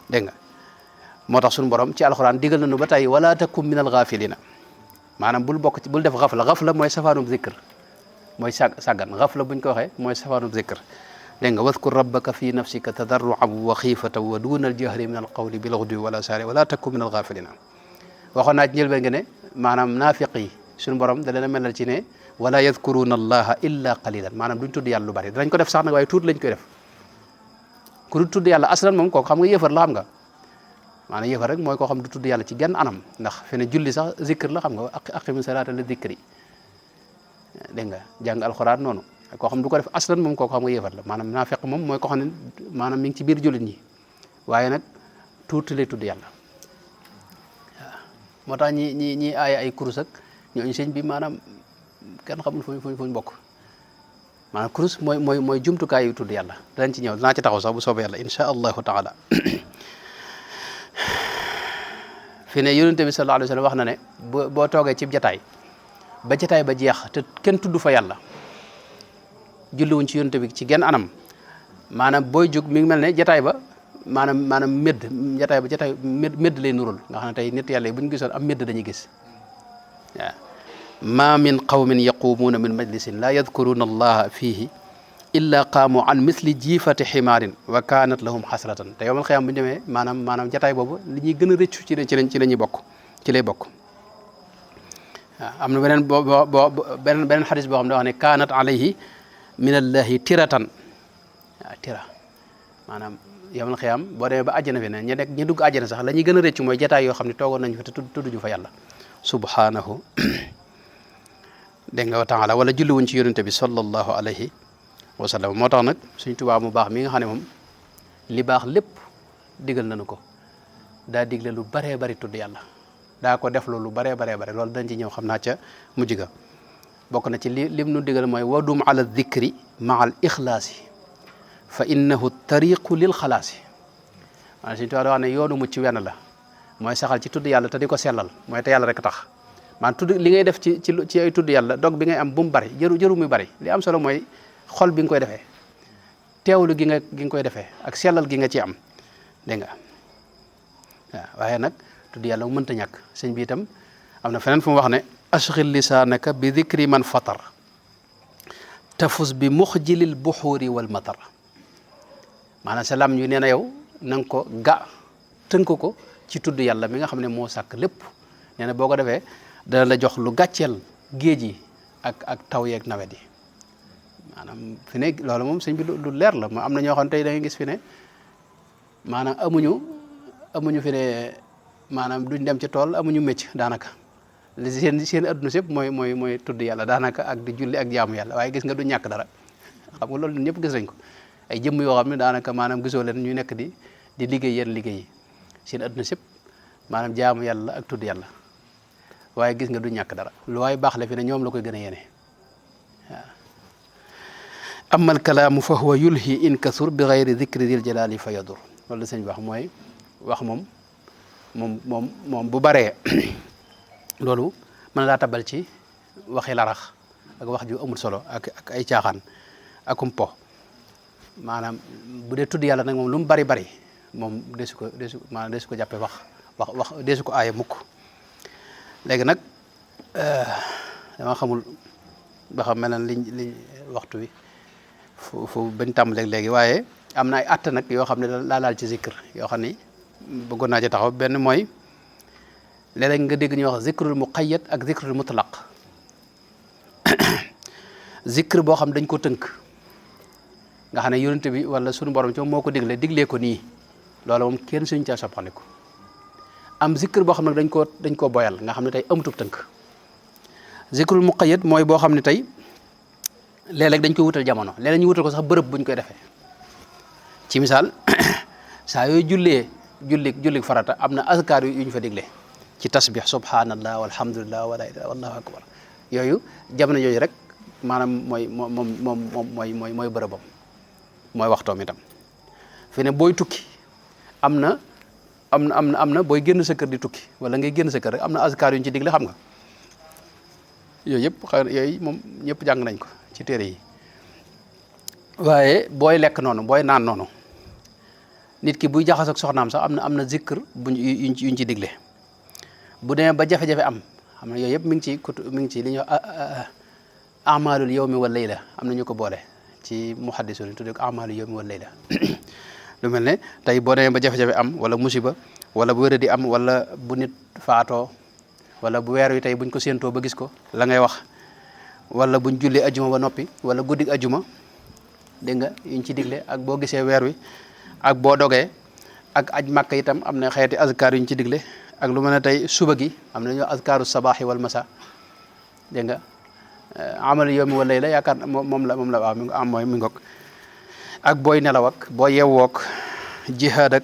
dégg nga moo tax suñu borom ci alxuraan digal nañu ba tey wala takum min al ghafilina maanaam bul def xafla mooy safaanub zikr mooy sàggan xafla buñ ko waxee mooy safaanub zikr dégg nga wadkur rabbaka fi nafsika tadarruan wa xiifatan wa duna al jahri min al qawli bil ghudwi wala sari wala takum min al ghafilina waxoon naa ci njëlbeen nga ne maanaam naafiq yi suñu borom da leen a melal ci ne wala yadkuruna allaha illa qalilan maanaam duñ tudd yàlla lu bari danañ ko def sax nag waaye tuut lañ koy def ku du tudd yàlla aslan moom kooku xam nga yëfar la xam nga maanaam yëfar rek mooy koo xam du tudd yàlla ci genn anam ndax fi ne julli sax zikr la xam nga aqimi salaata li zikri dégg nga jàng alxuraan noonu koo xam du ko def aslan moom kooku xam nga yëfar la maanaam naafiq moom mooy koo xam ne maanaam mi ngi ci biir jullit ñi waaye nag tuuti lay tudd yàlla waaw moo tax ñi aaya ay kurus ak ñooñu sëñ bi maanaam kenn xamul fuñ bokk maanaam kurus mooy jumtukaay yu tudd yàlla danañ ci ñëw danaa ci taxaw sax bu soobee yàlla insha allahu taala fi ne yonente bi sallallahu alayhi wa sallam wax na ne boo toogee ci jataay ba jeex te kenn tudd fa yàlla julliwuñ ci yonente bi ci genn anam maanaam booy jóg mi ngi mel ne jataay ba maanaam jataay médd lay nurul nga xam ne tey nit yàlla yi bu ñu gisoon am médd dañuy gis waaw ma min qawmin yaqumuuna min majlisin la yadkuruna allaha fihi illa qaamu an misli jiifati ximaarin wa kanat lahum xasratan te yowmal xiyaam bu ñu demee maanaam jataay boobu li ñuy gën a rëccu ci la ñuy bokk ci lay bokk waaw am na beneen xadis boo xam ne wax ne kanat alayhi min allahi tiratan waaw tira maanaam yowmal xiyaam boo demee ba àjjana fi ne ñi dugg àjjana sax la ñuy gën a rëccu mooy jataay yoo xam ne toogoon nañu fa te tudduñu fa yàlla subhanahu dégg nga wa taala wala julli wuñ ci yonente bi sallallahu alayhi wa sallam moo tax nag suñ Tuubaa mu baax mi nga xam ne moom li baax lépp digal nañu ko daa digle lu baree bari tudd yàlla daa ko def lu baree baree bari loolu dañ ci ñëw xam naa ca mujj ga bokk na ci lim nu digal mooy wadum ala dhikri maa al ixlaasi fa innahu tariqu lil xalaasi maanaam suñ Tuubaa da wax ne yoonu mucc wenn la mooy saxal ci tudd yàlla te di ko sellal mooy te yàlla rek tax man tudd li ngay def ci ay tudd yàlla dog bi ngay am bu mu bari jëru muy bari li am solo mooy xol bi nga koy defee teewlu gi nga koy defee ak sellal gi nga ci am dégg nga waaw waaye nag tudd yàlla mu mënta ñàkk sëñ bi itam am na feneen fu mu wax ne ashghil lisaanaka bi dhikri man fatar tafus bi muxjilil buxuuri wal matar maanaam sa lam ñu nee na yow na nga ko tënk ko ci tudd yàlla mi nga xam ne moo sàkk lépp nee na boo ko defee dana la jox lu gàcceel géej yi ak taw yeeg nawet yi maanaam fi ne loolu moom sëñ bi lu leer la am na ñoo xam ne tey da ngay gis fi ne maanaam amuñu fi ne maanaam duñ dem ci tool amuñu mécc daanaka li seen adduna sépp mooy tudd yàlla daanaka ak di julli ak jaamu yàlla waaye gis nga du ñàkk dara xam nga loolu ñëpp gis nañ ko ay jëmm yoo xam ne daanaka maanaam gisoo leen ñu nekk di liggéey yenn liggéey yi seen adduna sépp maanaam jaamu yàlla ak tudd yàlla waaye gis nga du ñàkk dara lu waay baax la fi ne ñoom la koy gën a yéene waaw amma al kalaamu fa huwa yulhi in kasur bi gayri dicri dil jalali fa yadur loolu la sëñ wax mooy wax moom bu baree loolu mën laa tabal ci waxi larax ak wax ju amul solo ak ay caaxaan akum po maanaam bu dee tudd yàlla nag moom lu mu bari moom desu ko jàppe wax desu ko aaye mukk léegi nag dama xamul ba xam mel na liñ waxtu wi fu bañ tàmbaleeg léegi waaye am na ay att nag yoo xam ne laa laal ci zikr yoo xam ni bëggoon naa ci taxaw benn mooy léeg-léeg nga dégg ñuy wax zikrul muqayyad ak zikrul mutlaq zikr boo xam dañ ko tënk nga xam ne yonent bi wala sunu borom ci moo ko diglee ko nii loolu moom kenn suñu caa soppandiku am zikr boo xam ne dañ koo boyal nga xam ne tey amutub tënk zikrul muqayyad mooy boo xam ne tey léeg-léeg dañ koy wutal jamono léeg-léeg ñu wutal ko sax bërëb buñ koy defee ci misaal saa yooyu julli farata am na azkaar yu ñu fa digle ci tasbih subhanallah walhamdulillah wala ilaha wallahu akbar yooyu jamono yooyu rek maanaam mooy bërëbam mooy waxtoom itam fi ne booy tukki am na booy génn sa kër di tukki wala ngay génn sa kër rek am na azkar yu ñu ci digle xam nga yooyu yëpp yooyu moom ñëpp jàng nañ ko ci téere yi waaye booy lekk noonu booy naan noonu nit ki buy jaxas ak soxnaam sax am na zikr yuñ ci digle bu demee ba jafe-jafe am xam na yooyu yëpp mi ngi ci li ñuy wax amalul yawmi wal layla am na ñu ko boole ci muhaddisu ni tudde ko amalul yawmi wal layla lu mel ne tey boo demee ba jafe-jafe am wala musiba wala bu wéradi am wala bu nit faatoo wala bu weer wi tey buñ ko séentoo ba gis ko la ngay wax wala buñ julli ajuma ba noppi wala guddig ajuma dégg nga yuñ ci digle ak boo gisee weer wi ak boo dogee ak aj màkk itam am na xeeti azkar yuñ ci digle ak lu mel ne tey suba gi am na ñoo azkaru sabaaxi wal masa dégg nga amal yawmi wal layla yaakaar moom la waaw mi am mooy mi ngoog ak booy nelaw ak boo yewwook jihaad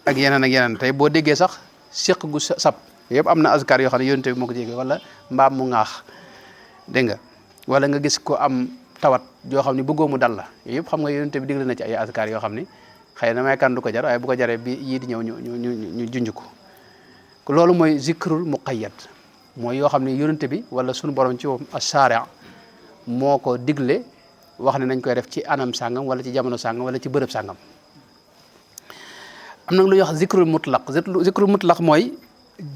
ak yeneen tey boo déggee sax séq gu sab yëpp am na azkar yoo xam ne yonent bi moo ko jégee wala mbaam mu ŋaax dégg nga wala nga gis ko am tawat yoo xam ne bëggoo mu dal la yooyu yëpp xam nga yonent bi digle na ci ay azkar yoo xam ne xëy na may kan du ko jar waaye bu ko jaree bi yii di ñëw ñu junj ko loolu mooy zikrul muqayyad mooy yoo xam ne yonent bi wala sunu borom ci moom as-sari' moo ko digle wax ne nañ koy def ci anam sàngam wala ci jamono sàngam wala ci bërëb sàngam am na lu ñuy wax zikrul mutlaq mooy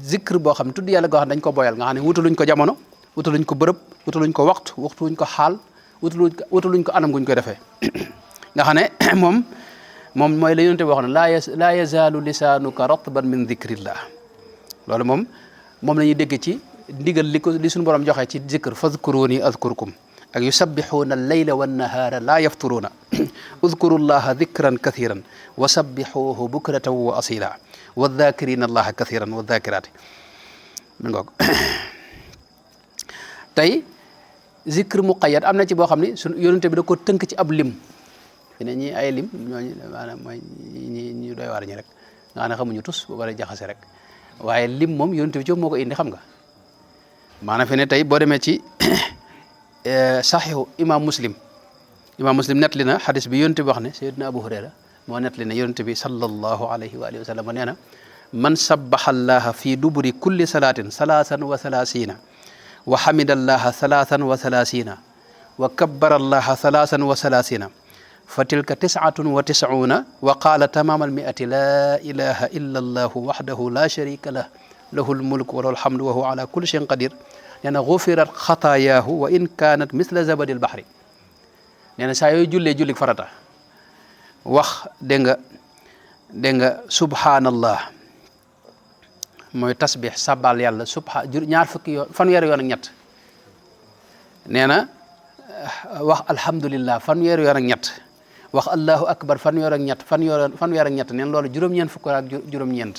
zikr boo xam ne tudd yàlla goo xam ne dañ ko boyal nga xam ne wutaluñ ko jamono wutaluñ ko bërëb wutaluñ ko waxtu wuñ ko xaal wutaluñ ko anam guñ koy defee nga xam ne moom mooy la yonent bi wax ne laa yazaalu lisaanuka ratban min zikrillah loolu moom la ñuy dégg ci ndigal li suñu borom joxe ci zikr fadkuruni azkurkum ak yusabbixuuna al-layla wan-nahaara laa yafturuuna udkuru llaha dikran kathiran wa sabbixuuhu bukratan wa asila wa dhaakiriina allaha kathiran wa dhaakiraati mi ngoog tey zikr muqayyad am na ci boo xam ne suñu yonente bi da ko tënk ci ab lim fi ne ñi ay lim ñooñu maanaam mooy ñi doy waar ñi rek nga xam ne xamuñu tus ba bari jaxase rek waaye lim moom yonente bi ci moo ko indi xam nga maanaam fi ne tey boo demee ci saxiixu imam muslim nettali na xadis bi yonent bi wax ne sayyidina abu hurayra moo nettali ne yonent bi sallallahu alayhi wa alihi wa sallam nee na man sabbaha allaha fi duburi kulli salatin salaasan wa salaasina wa hamida allaha salaasan wa salaasina wa kabbara allaha salaasan wa salaasina fa tilka tis'atun wa tis'una wa qaala tamaama al-mi'ati laa ilaha illa allahu wahdahu la sharika lah lahul mulku wa lahul hamdu wa huwa ala kulli shay'in qadir nee na gufirat xataayaahu wa in kaanat misla zabadil bahri nee na saa yooyu jullik farata wax dégg nga subhanallah mooy tasbih sabal yàlla ñaar fukki yoon fanweeri yoon ak ñett nee na wax alhamdulillah fanweeri yoon ak ñett wax allahu akbar fanweer ak ñett nee na loolu juróom-ñeent fukk ak juróom-ñeent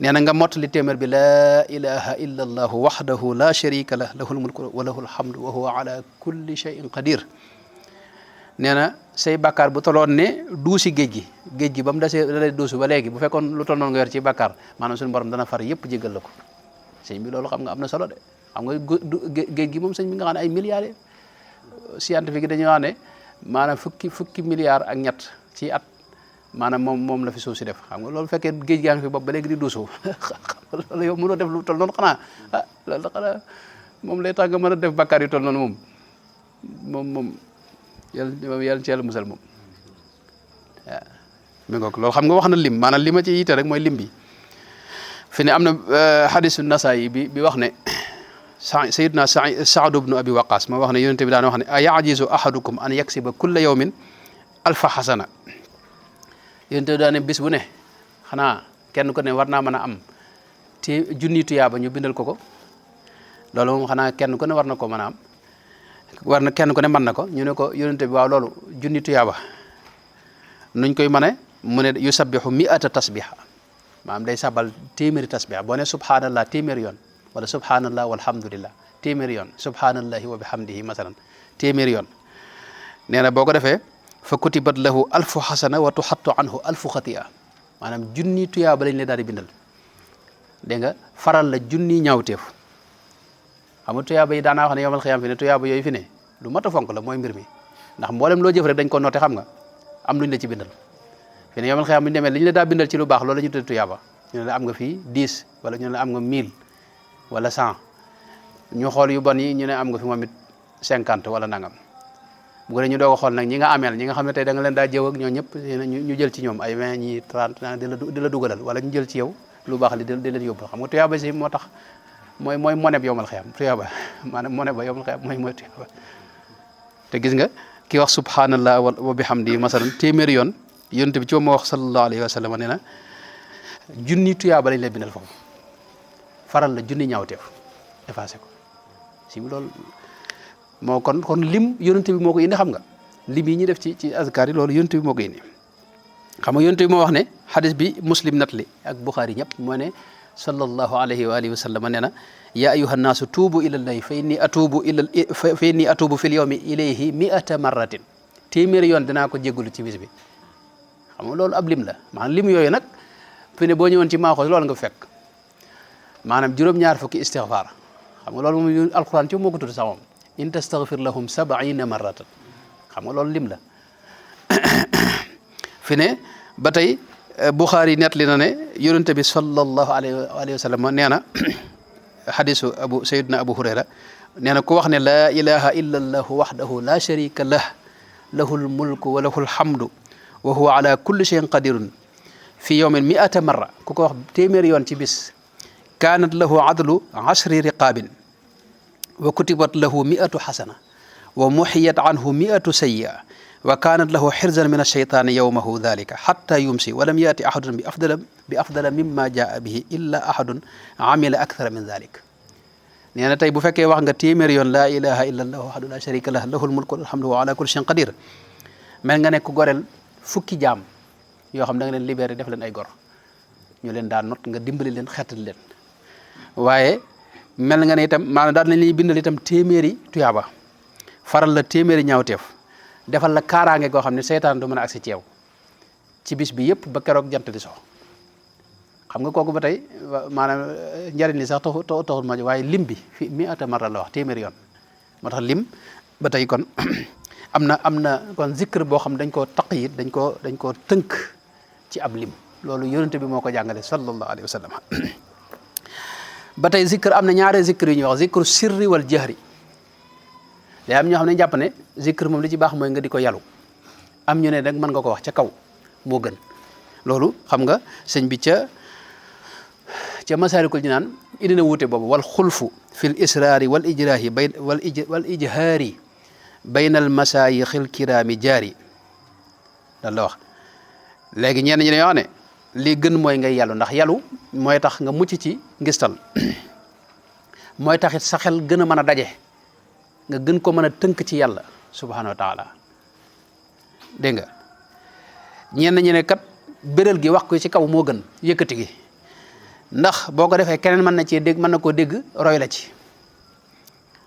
nee na nga mottali téeméer bi laa ilaha illa allahu wahdahu la sharika lah lahul mulku wa lahul hamdu wa huwa ala kulli shay'in qadir nee na say bàkkaar bu toloon ne duusi géej gi ba mu dalay duusu ba léegi bu fekkoon lu tol noonu nga yor ci bàkkaar maanaam suñu borom dana far yëpp jéggal la ko sëñ bi loolu xam nga am na solo de xam nga géej gi moom sëñ bi nga xam ne ay milliards scientifique yi dañuy wax ne maanaam fukki milliards ak ñett ci at maanaam moom la fi suuf si def xam nga loolu fekkee géej gaa ngi fi bopp ba léegi di duusu loolu yow mënoo def lu tol noonu xanaa loolu xanaa moom lay tax nga mën a def bàkkaar yu tol noonu moom yàlla ci yàlla musal moom waaw mi ngoog loolu xam nga wax na lim maanaam li ma ci yitte rek mooy lim bi fi ne am na hadisu Nasaayi bi wax ne Sayyidina Saad ibnu Abi Waqaas moo wax ne yonente bi daan wax ne a yajizu ahadukum an yaksiba kulla yawmin alfa xasana yonente bi daan ne bis bu ne xanaa kenn ko ne war naa mën a am te junni tuyaaba ñu bindal ko loolu moom xanaa kenn ku ne war na ko mën a am kenn ku ne mën na ko ñu ne ko yonente bi waaw loolu junni tuyaaba nuñ koy mane mu ne yusabbihu mi'ata tasbiha maanaam day sabal téeméeri tasbiha boo ne subhanallah téeméeri yoon wala subhanallah walhamdulillah téeméeri yoon subhanallahi wa bihamdihi masalan téeméeri yoon nee na boo ko defee fa kutibat lahu alfu xasana wa tuxattu anhu alfu xati'a maanaam junni tuyaaba lañ lay daal di bindal dégg nga faral la junni ñaawteef xam nga tuyaaba yi daanaa wax ne yomal xiyaam fi ne tuyaaba yooyu fi ne lu mat a fonk la mooy mbir mi ndax mboolem loo jëf rek dañ ko noté xam nga am luñ la ci bindal fi ne yomal xiyaam bu ñu demee li ñu la daa bindal ci lu baax loolu la ñu tuddee tuyaaba ñu ne la am nga fii 10 wala ñu ne la am nga 1000 wala 100 ñu xool yu bon yi ñu ne am nga fi moom it 50 wala nangam bu ko defee ñu doog a xool nag ñi nga ameel ñi nga xam ne tey da nga leen daa jëw ak ñoo ñëpp ñu jël ci ñoom ay 20 ñi 30 di la dugalal wala ñu jël ci yow lu baax li di leen yóbbu xam nga tuyaaba si moo tax mooy moneb yomal xiyam tuyaaba maanaam moneb ba yomal xiyam mooy tuyaaba te gis nga ki wax subhanallah wa bihamdi masalan téeméeri yoon yonent bi ci ma wax sallallahu alayhi wa sallam nee na junni tuyaaba lañ lay bindal foofu faral la junni ñaawteef effacé ko si loolu moo kon lim yonent bi moo ko indi xam nga lim yi ñuy def ci azkar yi loolu yonent bi moo ko indi xam nga yonent bi moo wax ne xadis bi muslim natli ak buxaari ñëpp moo ne sallallahu alayhi wa alihi wa sallam nee na ya ayuha nnaasu tuubu ila llahi fa inni atuubu fil yawmi ilayhi mi'ata marratin téeméeri yoon dinaa ko jéggalu ci bis bi xam nga loolu ab lim la maanaam lim yooyu nag fi ne boo ñëwoon ci maaxoos loolu nga fekk maanaam juróom-ñaar fukki istixfaar xam nga loolu moom alquran ci moo ko tudd sax moom in tastaghfir lahum 70 marratan xam nga loolu lim la fi ne ba tey Buxaari nettali na ne yonent bi sallallahu alayhi wa sallam nee na xadisu sayyidina Abu Hurayra nee na ku wax ne laa ilaha illa allahu wahdahu la sharika lah lahul mulku wa lahul hamdu wa huwa ala kulli shay'in qadirun fi yawmin 100 marra ku ko wax téeméeri yoon ci bis kaanat lahu adlu 10 riqaabin wa kutibat lahu 100 xasana wa muxiyat anhu 100 sayyi'a wa kaanat lahu xirzan min alcheytaani yowmahu dalika xatta yumsi walam yaati ahadun bi afdala mimma jaa bihi illa ahadun amila akthara min dalik nee na tey bu fekkee wax nga téeméeri yoon laa ilaha illa allah wahdahu la sharika lah lahul mulku walhamdu wa ala kulli shay'in qadir mel nga nekk goreel fukki jaam yoo xam da nga leen libéré def leen ay gor ñu leen daan not nga dimbali leen xettali leen waaye mel nga ne itam maanaam daal nañ lay bindal itam téeméeri tuyaaba faral la téeméeri ñaawteef defal la kaaraange goo xam ne seytaan du mën a agsi ci yow ci bis bi yëpp ba keroog jant di so xam nga kooku ba tey maanaam njariñ li sax taxul ma waaye lim bi fi 100 marra la wax téeméeri yoon moo tax lim ba tey kon am na kon zikr boo xam dañ koo taqyid dañ koo tënk ci ab lim loolu yonent bi moo ko jàngale sallallahu alayhi wa sallam ba tey zikr am na ñaare zikr yu ñuy wax zikru sirri wal jahri day am ñoo xam ne jàpp ne zikr moom li ci baax mooy nga di ko yalu am ñu ne nag mën nga ko wax ca kaw moo gën loolu xam nga sëñ bi ca Masaalikul Jinaan indi na wuute boobu wal xulfu fil israari wal ijraahi wal ijhaari bayna al masaayixil kiraami jaari dan la wax léegi ñenn ñi dañoo wax ne li gën mooy ngay yalu ndax yalu mooy tax nga mucc ci ngistal mooy taxit sa xel gën a mën a daje nga gën ko mën a tënk ci yàlla subhanahu wa taala dégg nga ñenn ñi ne kat bérél gi wax ko ci kaw moo gën yëkkati gi ndax boo ko defee keneen mën na cee dégg mën na koo dégg roy la ci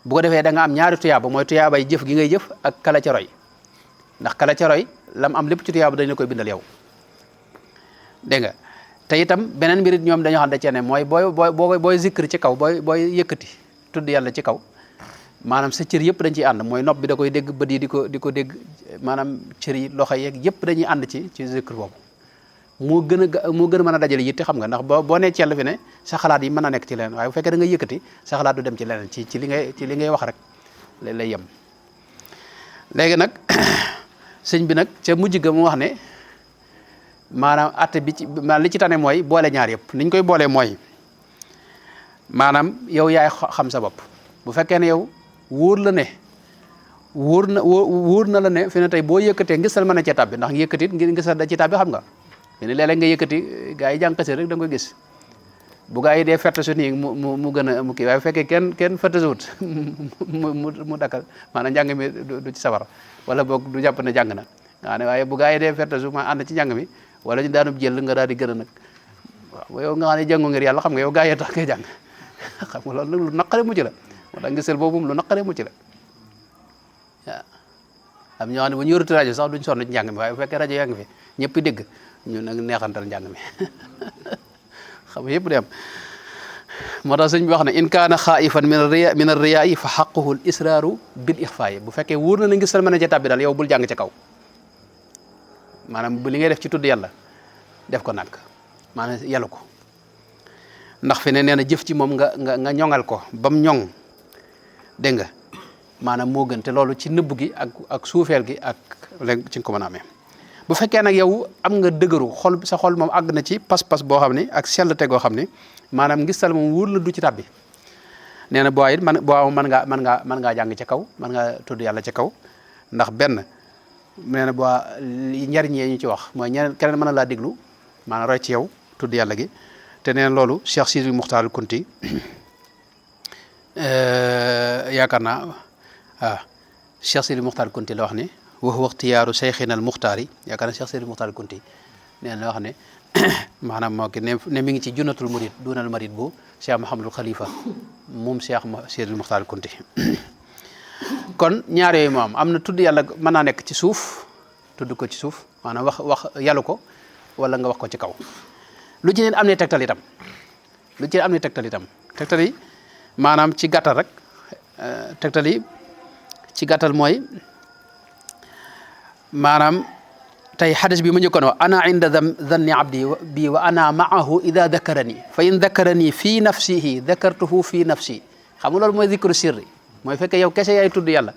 bu ko defee da nga am ñaari tuyaaba mooy tuyaabay jëf gi ngay jëf ak kala ca roy ndax kala ca roy lam am lépp ci tuyaaba dañ la koy bindal yow dégg nga te itam beneen mbirit ñoom dañoo xam da cee ne mooy booy zikr ci kaw booy yëkkati tudd yàlla ci kaw maanaam sa cër yëpp dañ ciy ànd mooy nopp bi da koy dégg bët yi di ko dégg maanaam cër yi loxo yeeg yëpp dañuy ànd ci zikr boobu moo gën a mën a dajale yitte xam nga ndax boo nee cell fi ne sa xalaat yi mën a nekk ci leneen waaye bu fekkee da nga yëkkati sa xalaat du dem ci leneen ci li ngay wax rek lay yem léegi nag sëñ bi nag ca mujj ga mu wax ne maanaam atte bi ci li ci tane mooy boole ñaar yëpp niñ koy boolee mooy maanaam yow yaay xam sa bopp bu fekkee ne yow wóor na la ne fi ne tey boo yëkkatee ngisal mën na cee tàbbi ndax yëkkati ngisal da ci tàbbi xam nga fi ne léeg-léeg nga yëkkati gaa yi jàng xasee rek da nga koy gis bu gaa yi dee fertesu nii mu gën a mu kii waaye bu fekkee kenn fertesuwut mu dakkal maanaam njàng mi du ci sawar wala boog du jàpp ne jàng na waa ne waaye bu gaa yi dee fertesu ma ànd ci njàng mi wala ñu daanub jël nga daal di gën a nag waaw yow nga xam ne jàngu ngir yàlla xam nga yow gaa yi tax ngay jàng xam nga loolu nag lu naqare mucc la moo tax ngisal boobu lu naqare mucc la waaw am ñoo xam ne bu ñu yorati rajo sax duñ sonn ci njàng mi waaye bu fekkee rajo yaa ngi fi ñëpp dégg ñu nag neexantal njàng mi xam nga yëpp di am moo tax sëñ bi wax ne in kaana xaa'ifan min ar-riyaa'i fa xaquhu al-israaru bil ixfaa'i bu fekkee wóor na la ngistal mën na ca tàbbi daal yow bul jàng ca kaw maanaam bu li ngay def ci tudd yàlla def ko nànk maanaam yàlla ko ndax fi ne nee na jëf ci moom nga ñoŋal ko bam ñoŋ dégg nga maanaam moo gën te loolu ci nëbb gi ak suufeel gi ak léegi ci nga ko mën a amee bu fekkee nag yow am nga dëgëru xol sa xol moom àgg na ci pas-pas boo xam ne ak sellte goo xam ne maanaam ngistal moom wóor la du ci tàbbi nee na boo it mën ngaa jàng ca kaw mën ngaa tudd yàlla ca kaw ndax benn nee na boo njariñ yee ñu ci wax mooy ñeneen keneen mën na laa déglu maanaam roy ci yow tudd yàlla gi te nee na loolu Cheikh Sidi Muxtaar al Kunti yaakaar naa waaw Cheikh Sidi Muxtaar al Kunti la wax ne wa huwa ixtiyaaru cheikhina al muxtaari yaakaar naa Cheikh Sidi Muxtaar al Kunti nee na wax ne maanaam moo ki ne mi ngi ci junnatul murid dunal marid bu Cheikh Mouhamadul Khalifa moom Cheikh Sidi Muxtaar al Kunti kon ñaar yooyu moom am na tudd yàlla mën naa nekk ci suuf tudd ko ci suuf maanaam wax yàlla ko wala nga wax ko ci kaw lu ci neen am ne tegtal itam lu ci neen am ne tegtal itam tegtal yi maanaam ci gàttal rek tegtal yi ci gàttal mooy maanaam tey xadis bi ma njëkkoon wax ana inda danni abdi bi wa ana maahu ida dakarani fa in dakarani fi nafsihi dakartuhu fi nafsi xam nga loolu mooy zikru sirri mooy fekkee yow kese yaay tudd yàlla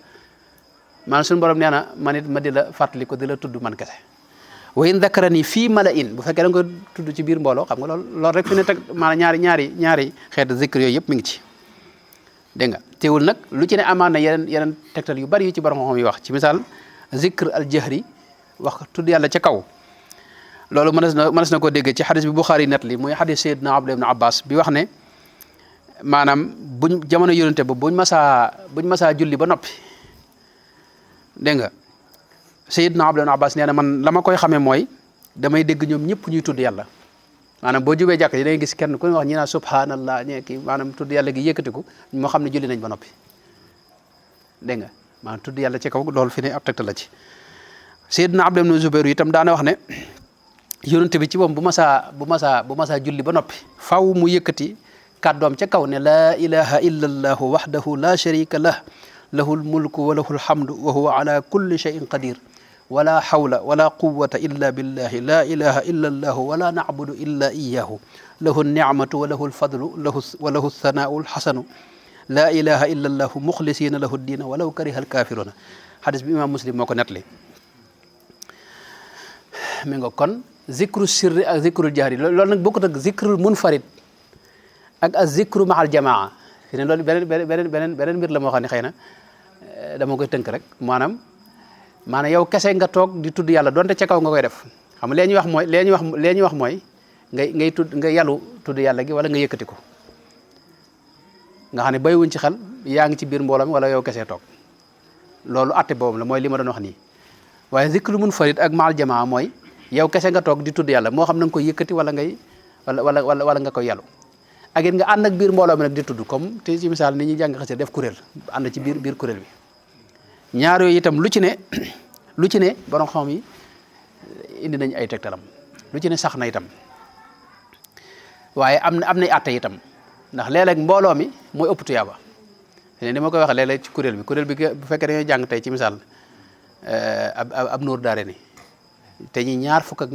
maanaam suñu borom nee na man it ma di la fàttali ko di la tudd man kese wa in dakarani fii mala in bu fekkee da nga ko tudd ci biir mbooloo xam nga loolu rek fi ne teg maanaam ñaari xeetu zikr yooyu yëpp mi ngi ci dégg nga teewul nag lu ci ne amaan na yeneen tegtal yu bari yu ci borom xam yi wax ci misaal zikr al jahri wax tudd yàlla ca kaw loolu mënees na koo dégg ci xadis bi Buxaari net li muy xadis Seydina Abdullah ibn Abbas bi wax ne maanaam buñ jamono yonente ba buñ masaa julli ba noppi dégg nga Seydina Abdullah ibn Abbas nee na man la ma koy xamee mooy damay dégg ñoom ñëpp ñuy tudd yàlla maanaam boo jubee jàkk yi da ngay gis kenn ku ne wax ñi naa subhanallah ñe kii maanaam tudd yàlla gi yëkkatiku moo xam ne julli nañ ba noppi dégg nga maanaam tudd yàlla ci kaw loolu fi ne ab tegtal la ci Seydina Abdullah ibn Zubayr itam daana wax ne yonente bi ci moom bu masaa julli ba noppi faw mu yëkkati kàddoom ca kaw ne laa ilaha illa allahu wahdahu la sharika lah lahul mulku wa lahul hamdu wa huwa ala kulli shay'in qadir wala hawla wala quwwata illa billahi la ilaha illa allahu wala na'budu illa iyyahu lahu an-ni'matu wa lahu al-fadlu wa lahu ath-thana'u al-hasanu la ilaha illa allahu mukhlisina lahu ad-din walaw kariha al-kafiruna hadis bi imam Muslim moo ko nettali mi nga kon zikru sirri ak zikrul jahri loolu nag bokkut ak zikrul munfarid ak zikru mahal jamaa fi ne loolu beneen mbir la moo xam ne xëy na dama koy tënk rek maanaam yow kese nga toog di tudd yàlla donte ca kaw nga koy def xam nga lee ñuy wax mooy nga yàllu tudd yàlla gi wala nga yëkkati ko nga xam ne bàyyiwuñ ci xel yaa ngi ci biir mbooloo mi wala yow kese toog loolu atte boobu la mooy li ma doon wax nii waaye zikru munfarid ak mahal jamaa mooy yow kese nga toog di tudd yàlla moo xam na nga koy yëkkati wala nga koy yàllu ak it nga ànd ak biir mbooloo mi nag di tudd comme te ci misaal ni ñuy jàng xasida def kuréel ànd ci biir kuréel bi ñaar yooyu itam lu ci ne borom xam yi indi nañ ay tegtalam lu ci ne sax na itam waaye am nay atte itam ndax léeg-léeg mbooloo mi mooy ëpp tuyaaba ne ni ma koy waxee léeg-léeg ci kuréel bi bu fekkee dañoo jàng tey ci misaal ab nóor daare ni te ñi ñaar fukk ak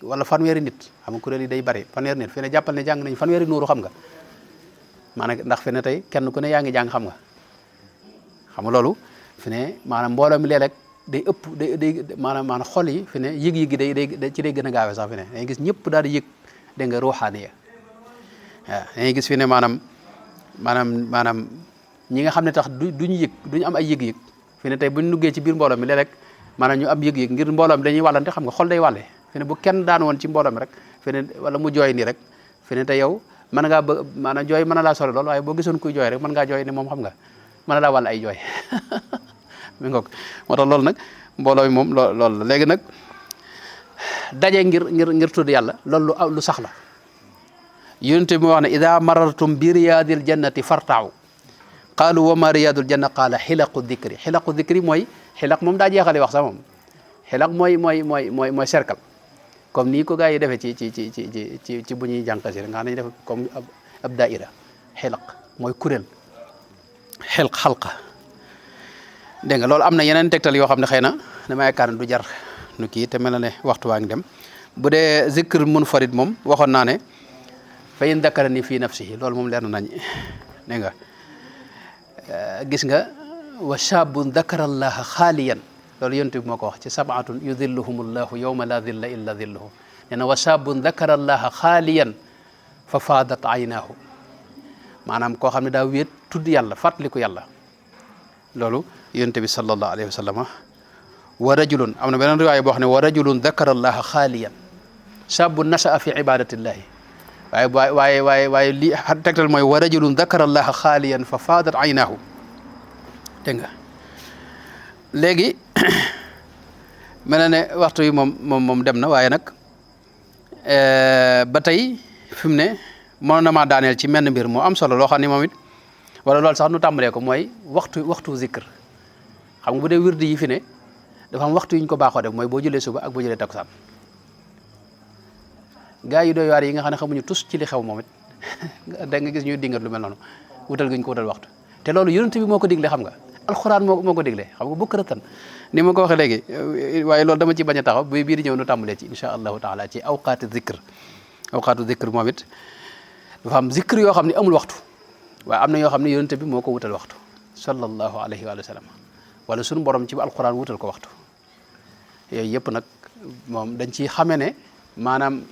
wala fanweeri nit xam nga kuréel yi day bari fanweeri nit fi ne jàppal ne jàng nañ fanweeri nóoru xam nga maanaam ndax fi ne tey kenn ku ne yaa ngi jàng xam nga loolu fi ne maanaam mbooloo mi léeg-léeg day ëpp day maanaam xol yi fi ne yëg-yëg yi day ci day gën a gaawee sax fi ne dangay gis ñëpp daal di yëg dégg nga ruuxaaniya waaw dangay gis fi ne maanaam ñi nga xam ne tax duñu am ay yëg-yëg fi ne tey buñ nuggee ci biir mbooloo mi léeg-léeg maanaam ñu am yëg-yëg ngir mbooloo mi dañuy wàllante xam nga xol day wàlle fi ne bu kenn daan woon ci mbooloo mi rek fi ne wala mu jooy nii rek fi ne te yow mën ngaa maanaam jooy mën na laa sori lool waaye boo gisoon kuy jooy rek mën ngaa jooy ne moom xam nga mën na laa wàll ay jooy mi ngoog moo tax loolu nag mbooloo mi moom loolu la léegi nag daje ngir tudd yàlla loolu lu sax la yonent bi moo wax ne ida marartum bi riyaadil jannati fartaaw qaalu wa ma riyaadul janna qaala xilaqu dikri mooy xilaq moom daa jeexale wax sax moom xilaq mooy cercle comme nii ko gars yi defee ci bu ñuy jànq si rek nga xam nañ def comme ab daaira xilaq mooy kuréel xalqa dégg nga loolu am na yeneen tegtal yoo xam ne xëy na dama yaakaar ne du jar nu kii te mel na ne waxtu waa ngi dem bu dee zikr munfarid moom waxoon naa ne fa in dakarani fii nafsihi loolu moom leer na nañ dégg nga gis nga wa shaabun dakara allaha xaaliyan loolu yonent bi moo ko wax ci sabaatun yudilluhumullahu yawma la dilla illa dilluhu nee na wa shaabun dakara allaha xaaliyan fa faadat aynaahu maanaam koo xam ne daa wéet tudd yàlla fàttaliku yàlla loolu yonent bi sallallahu alayhi wa sallam wa rajulun am na beneen riwaaya boo xam ne wa rajulun dakara allaha xaaliyan shaabun nashaa fi ibadatillahi waaye li tegtal mooy wa rajulun dakara allaha xaaliyan fa faadat aynaahu dégg nga léegi mel na ne waxtu yi moom dem na waaye nag ba tey fi mu ne mënoon na maa daaneel ci menn mbir moo am solo loo xam ne moom it wala loolu sax nu tàmbalee ko mooy waxtu zikr xam nga bu dee wirdi yi fi ne dafa am waxtu yi ñu ko baaxoo def mooy boo jëlee suba ak boo jëlee takkusaan gaa yi doy waar yi nga xam ne xamuñu tus ci li xew moom it da nga gis ñuy dingat lu mel noonu wutal gi ñu ko wutal waxtu te loolu yonent bi moo ko digle xam nga alxuraan moo ko digle xam nga bukratan ni ma ko waxee léegi waaye loolu dama ci bañ a taxaw bii di ñëw nu tàmbalee ci insha allahu taala ci awqaatu zikr moom it dafa am zikr yoo xam ne amul waxtu waaye am na yoo xam ne yonent bi moo ko wutal waxtu sallallahu alayhi wa sallam wala suñu borom ci alxuraan wutal ko waxtu yooyu yëpp nag moom dañ ci xame ne maanaam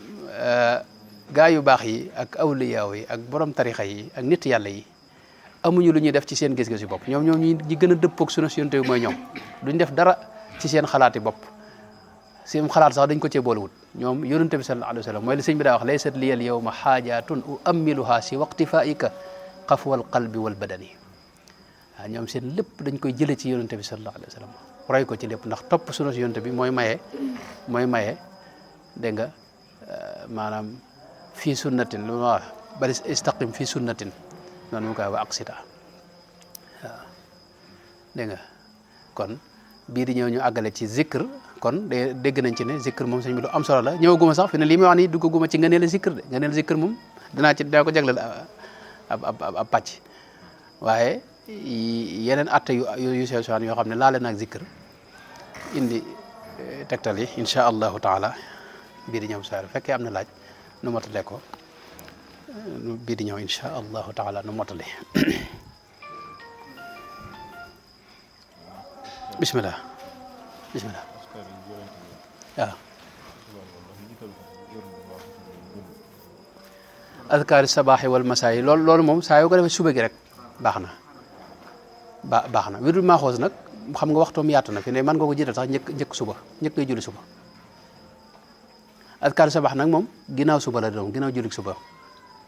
gaa yu baax yi ak awliyaaw yi ak borom tarixa yi ak nit yàlla yi amuñu lu ñuy def ci seen gis-gis yi bopp ñoom ñi gën a dëppoog sunu yonent bi mooy ñoom duñ def dara ci seen xalaati bopp seen xalaat sax dañ ko cee boolewut ñoom yonent bi sallallahu alayhi wa sallam mooy li sëñ bi daa wax laysat liyal yawma xaajatun uammiluha si waqtifaika xafwal qalbi wal badani waaw ñoom seen lépp dañ koy jëlee ci yonent bi sallallahu alayhi wa sallam roy ko ci lépp ndax topp sunu yonent bi mooy maye dégg nga maanaam fii sunnatin lu ma wax bari istaqim fii sunnatin noonu mu koy wax aqsita waaw dégg nga kon bii di ñëw ñu àggale ci zikr kon dégg nañ ci ne zikr moom sëñ bi lu am solo la ñëwaguma sax fi ne lii may wax nii duggaguma ci ngëneel zikr de ngëneel zikr moom dinaa ko jagleel ab pàcc waaye yeneen atte yu sew sewaan yoo xam ne laale naag zikr indi tegtal yi incha allahu taala bii di ñëw saa fekkee am na laaj nu motale ko bii di ñëw incha allahu taala nu motale bismillah waaw azkaari sabaaxi wal masaa yi loolu moom saa yoo ko defee suba gi rek baax na wirdul maaxoos nag xam nga waxtoom yaatu na fi ne mën nga ko jiital sax njëkk suba njëkk ngay julli suba azkaari sabaax nag moom ginnaaw suba la doon ginnaaw julli suba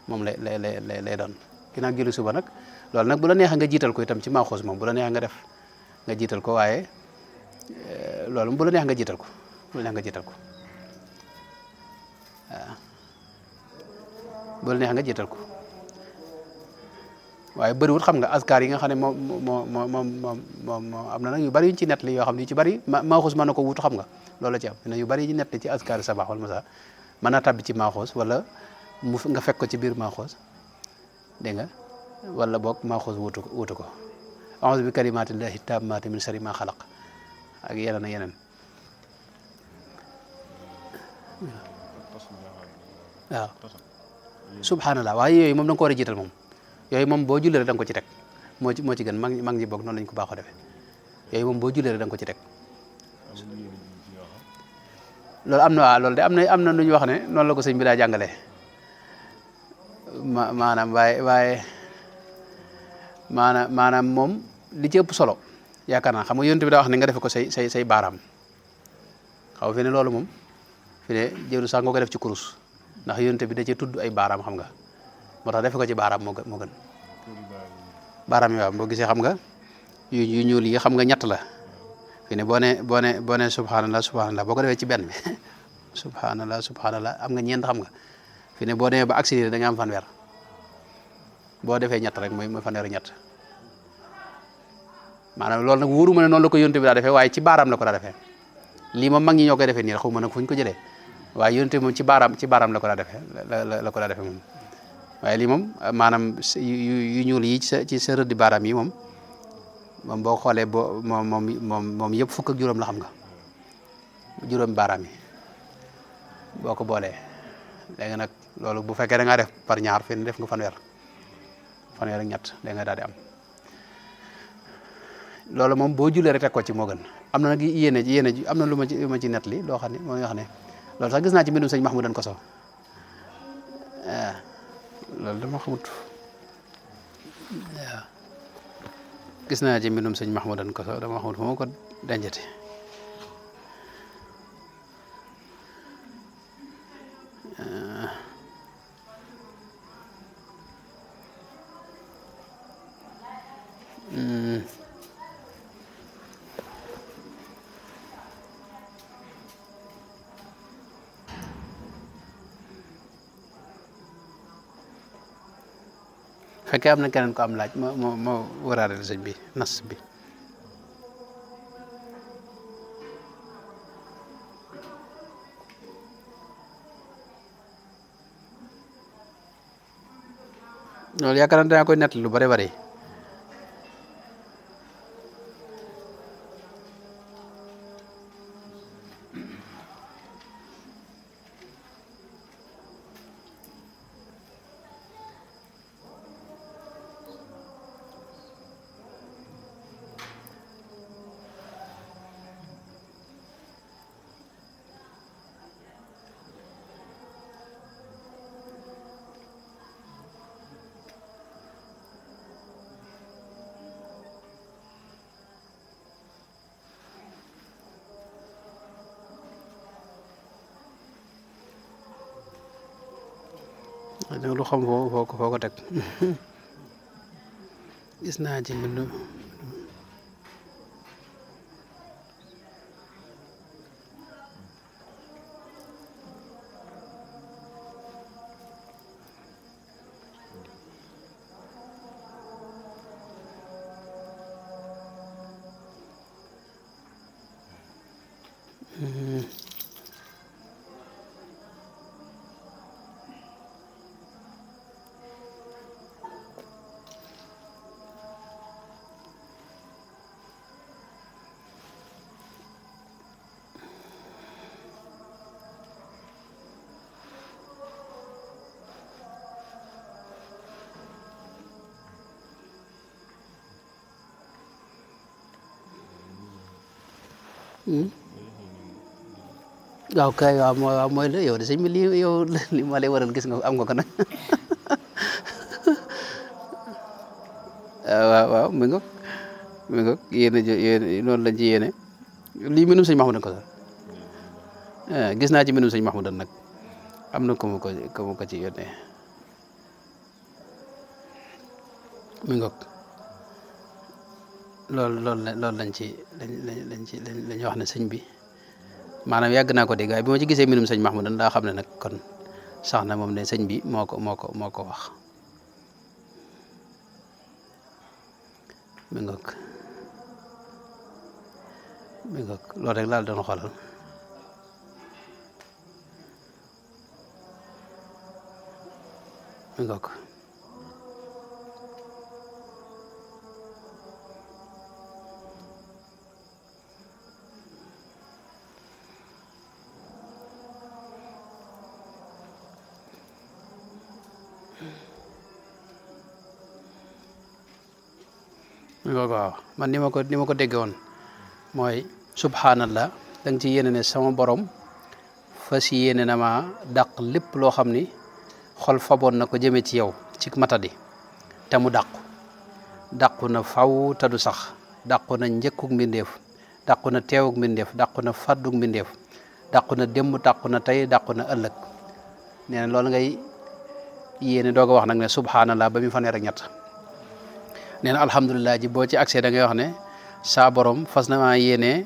moom lay doon ginnaaw julli suba nag loolu nag bu la neexee nga jiital ko itam ci maaxoos moom bu la neexee nga jiital ko waaye loolu bu la neex nga jiital ko waaw bu la neex nga jiital ko waaye bëriwut xam nga askar yi nga xam ne moom am na nag yu bari yuñ ci nettali yoo xam ne yu ci bari maaxoos mën na ko wutu xam nga loolu la ci am ne yu bari yi ñu nettali ci askar sabaax wal masa mën naa tabbi ci maaxoos wala nga fekk ko ci biir maaxoos dégg nga wala boog maaxoos wutu ko a'uuzu bi kalimaatillahi taammaati min sharri maa xalaq ak yeneen waaw subhanallah waaye yooyu moom da nga ko war a jiital moom yooyu moom boo jullee rek da nga ko ci teg moo ci gën mag ñi boog noonu lañ ko baaxoo defee yooyu moom boo jullee rek da nga ko ci teg loolu am na waaw loolu de am na lu ñu wax ne noonu la ko sëñ bi daa jàngalee maanaam waaye maanaam moom li ci ëpp solo yaakaar naa xam nga yonent bi daa wax ne nga defe ko say baaraam xaw fi ne loolu moom fi ne jëru sax nga ko def ci kurus ndax yonent bi da cee tudd ay baaraam xam nga moo tax defe ko ci baaraam moo gën baaraam yi waaw boo gisee xam nga yu ñuul yi xam nga ñett la fi ne boo ne subhanallah boo ko defee ci benn bi subhanallah am nga ñeent xam nga fi ne boo demee ba accéléré da nga am fanweer boo defee ñett rek mooy fanweer ñett maanaam loolu nag wóoruma ne noonu la ko yonent bi daa defee waaye ci baaraam la ko daa defee lii moom mag ñi ñoo koy defee nii xaw ma nag fu ñu ko jëlee waaye yonent bi moom ci baaraam la ko daa defee la ko daa defee moom waaye lii moom maanaam yu ñuul yi ci sa rëddi baaraam yi moom boo xoolee moom yëpp fukk ak juróom la xam nga juróomi baaraam yi boo ko boolee léegi nag loolu bu fekkee da ngaa def par ñaar fi def nga fanweer ak ñett léegi nga daal di am loolu moom boo julee rek teg ko ci moo gën am na nag yéene am na lu ma ci net li loo xam ne moo nga xam ne loolu sax gis naa ci mbindum sëñ Mahmoudan Koso waaw loolu dama xamut waaw gis naa ci mbindum sëñ Mahmoudan Koso dama xamut fu ma ko dencate fekkee am na keneen ko am laaj ma waraale sëñ bi nas bi loolu yaakaar naa danaa koy nett lu bare bare lu xam foo ko teg gis naa ci mbind waaw kay waaw mooy la yow de sëñ bi lii yow li ma lay waral gis nga am nga ko nag waaw mi ngoog yéene noonu lañ ci yéene lii mbindum sëñ Mahmoudan ko sax gis naa ci mbindum sëñ Mahmoudan nag am na ko ko ci yónnee mi ngoog loolu lañ wax ne sëñ bi maanaam yàgg naa ko dégg waaye bi ma ci gisee mbindum sëñ Mahmoudan daa xam ne nag kon sax na moom ne sëñ bi moo ko wax mi ngoog loolu rek laal doon xoolal mi ngoog waaw man ni ma ko déggee woon mooy subhanallah da nga ci yéene ne sama borom fas yéene na ma dàq lépp loo xam ni xol faboon na ko jëme ci yow ci matadi te mu dàqu na faw te du sax dàqu na njëkkug mbindeef dàqu na teewug mbindeef dàqu na fàddug mbindeef dàqu na démb dàqu na tey dàqu na ëllëg nee na loolu ngay yéene doog a wax nag ne subhanallah ba mu fanweer ak ñett nee na alhamdulilah ji boo ci accès da ngay wax ne saa borom fas na maa yéene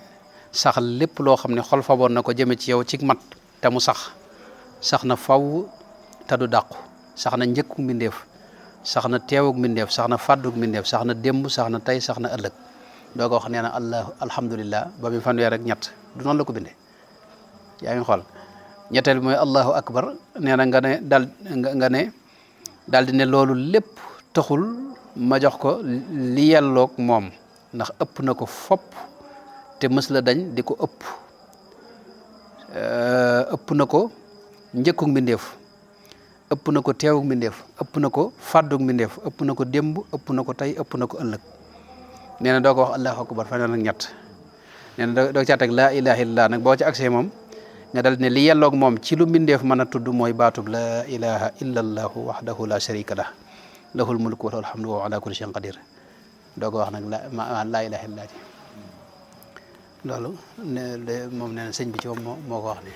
sax lépp loo xam ne xol faboon na ko jëme ci yow ci mat te mu sax na faw te du dàqu sax na njëkkug mbindeef sax na teewug mbindeef sax na fàddug mbindeef sax na démb sax na tey sax na ëllëg doo ko wax nee na alhamdulilah ba mu fanweer ak ñett du noonu la ko bindee yaa ngi xool ñetteel bi mooy allahu akbar nee na nga ne daal di ne loolu lépp taxul ma jox ko li yelloog moom ndax ëpp na ko fopp te mës la dañ di ko ëpp na ko njëkkug mbindeef ëpp na ko teewug mbindeef ëpp na ko fàddug mbindeef ëpp na ko démb ëpp na ko tey ëpp na ko ëllëg nee na doo ko wax allahu akbar faneen ak ñett nee na doo ca teg laa ilaha illallah nag boo ci accès moom nga dal ne li yelloog moom ci lu mbindeef mën a tudd mooy baatub laa ilaha illallahu wahdahu la sharika lah lahul mulku wa lahul hamdu wa ala kulli shay'in qadir doo ko wax nag laa ilaha illallah ci loolu moom nee na sëñ bi ci moom moo ko wax ne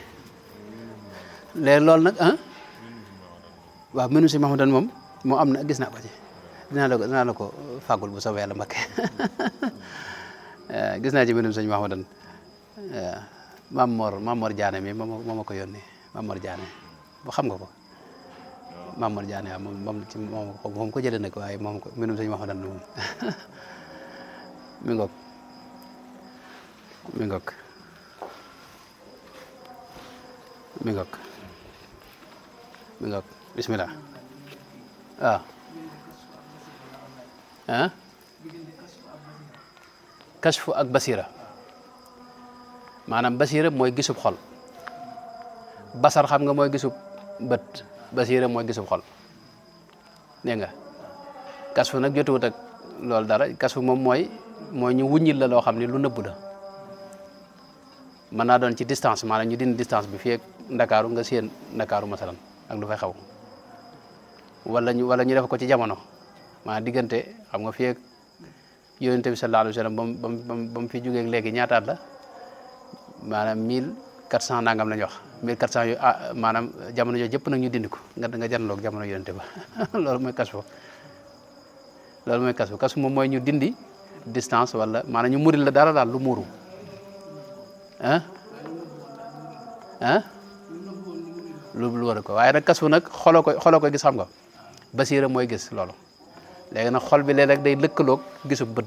léegi loolu nag waaw mënu si Mahmoudan moom am na gis naa ko ci dinaa la ko fàggul bu soobee yàlla Mbakke gis naa ci mënum sëñ Mahmoudan Maam Mor Diané mi moo ma ko yónnee Maam Mor Diané bu xam nga ko Maam Mor Diané waaw moom ko jëlee nag waaye moom ko mënum sëñ Mahmoudan moom mi ngoog bismillah waaw kashfu ak basira maanaam basira mooy gisub xol basar xam nga mooy gisub bët basira mooy gisub xol dégg nga kashfu nag jotuwut ak loolu dara kashfu moom mooy ñu wuññil la loo xam ne lu nëbb la mën naa doon ci distance maanaam ñu dindi distance bi fii ak ndakaaru nga séen ndakaaru masalan ak lu fay xaw wala ñu def ko ci jamono maanaam diggante xam nga fii ak yonent bi sallallahu alayhi wa sallam ba mu fi jógee léegi ñaataat la maanaam 1400 nangam la ñu wax 1400 yu maanaam jamono jooju yëpp nag ñu dindi ko nga janloog jamono yonent ba loolu mooy kasfu moom mooy ñu dindi distance wala maanaam ñu muril la dara daal lu muuru lu war ko waaye nag kasfu nag xoloo ko gis xam nga basiira mooy gis loolu léegi nag xol bi léeg-léeg day lëkkaloog gisu bët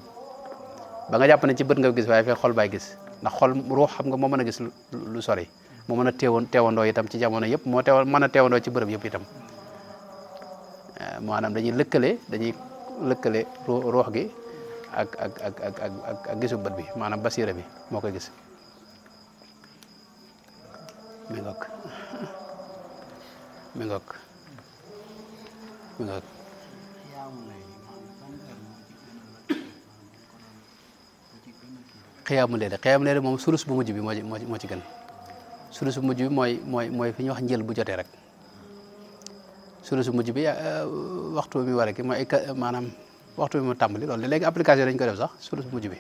ba nga jàpp ne ci bët nga gis waaye fekk xol baay gis ndax xol ruux xam nga moo mën a gis lu sori moo mën a teewandoo itam ci jamono yëpp moo mën a teewandoo ci bërëb yëpp itam maanaam dañuy lëkkale ruux gi ak gisu bët bi maanaam basiira bi moo koy gis mi ngoog xiyaamu leele moom sulus bu mujj bi moo ci gën sulus bu mujj bi mooy fi ñuy wax njël bu jotee rek sulus bu mujj bi waxtu mi war a ki mooy maanaam waxtu bi mu tàmbali loolu léegi application dañ ko def sax sulus bu mujj bi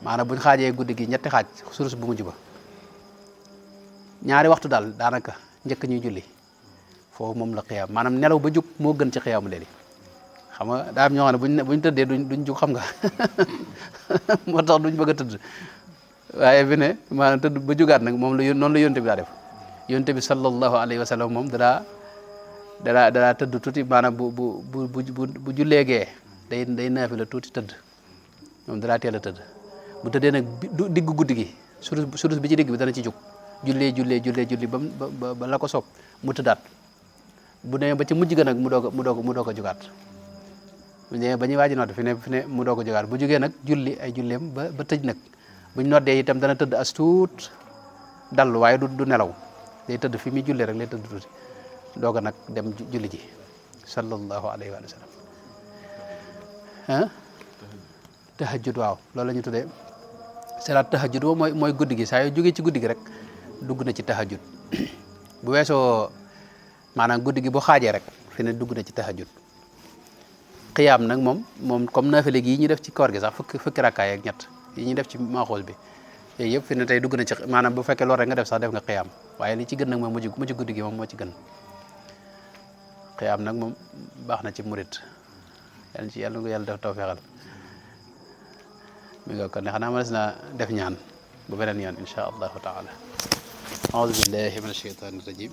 maanaam buñ xaajee guddi gi ñetti xaaj sulus bu mujj ba ñaari waxtu daal daanaka njëkk ñuy julli foofu moom la xiyaam maanaam nelaw ba jug moo gën ci xiyaamu leeli xam nga daa am ñoo xam ne buñ tëddee duñ jug xam nga moo tax duñ bëgg a tëdd waaye bi ne maanaam tëdd ba jugaat nag moom la noonu la yonte bi daa def yonte bi sallallahu alayhi wa sallam moom dadaa tëdd tuuti maanaam bu julleegee day naafi la tuuti tëdd moom dadaa teel a tëdd bu tëddee nag diggu guddi gi surus bi ci digg bi dana ci jug julli ba la ko soob mu tëddaat bu demee ba ci mujj ga nag mu doog a jugaat bu ñëwee ba ñuy waaji nodd fi ne mu doog a jugaat bu jugee nag julli ay julleem ba tëj nag buñ noddee itam dana tëdd as tuut dallu waaye du nelaw day tëdd fi muy jullee rek lay tëdd tuuti doog a nag dem julli ji sallallahu alayhi wa sallam tahajjud waaw loolu la ñu tuddee salaat tahajjud boobu mooy guddi gi saa yoo jógee ci guddi gi rek dugg na ci tahajjud bu weesoo maanaam guddi gi bu xaajee rek fi ne dugg na ci tahajjud xiyaam nag moom comme naafile gi yi ñu def ci koor gi sax fukki rakkaay ak ñett yi ñuy def ci maaxoos bi yooyu yëpp fi ne tey dugg na ci maanaam bu fekkee loolu rek nga def sax def nga xiyaam waaye li ci gën nag mooy mujj guddi gi moom moo ci gën xiyaam nag moom baax na ci murit yàlla nga yàlla def tawfeexal mi nga kon ne xanaa ma des na def ñaan bu beneen yoon insha allahu taala aoudu billahi min ashaytani rajim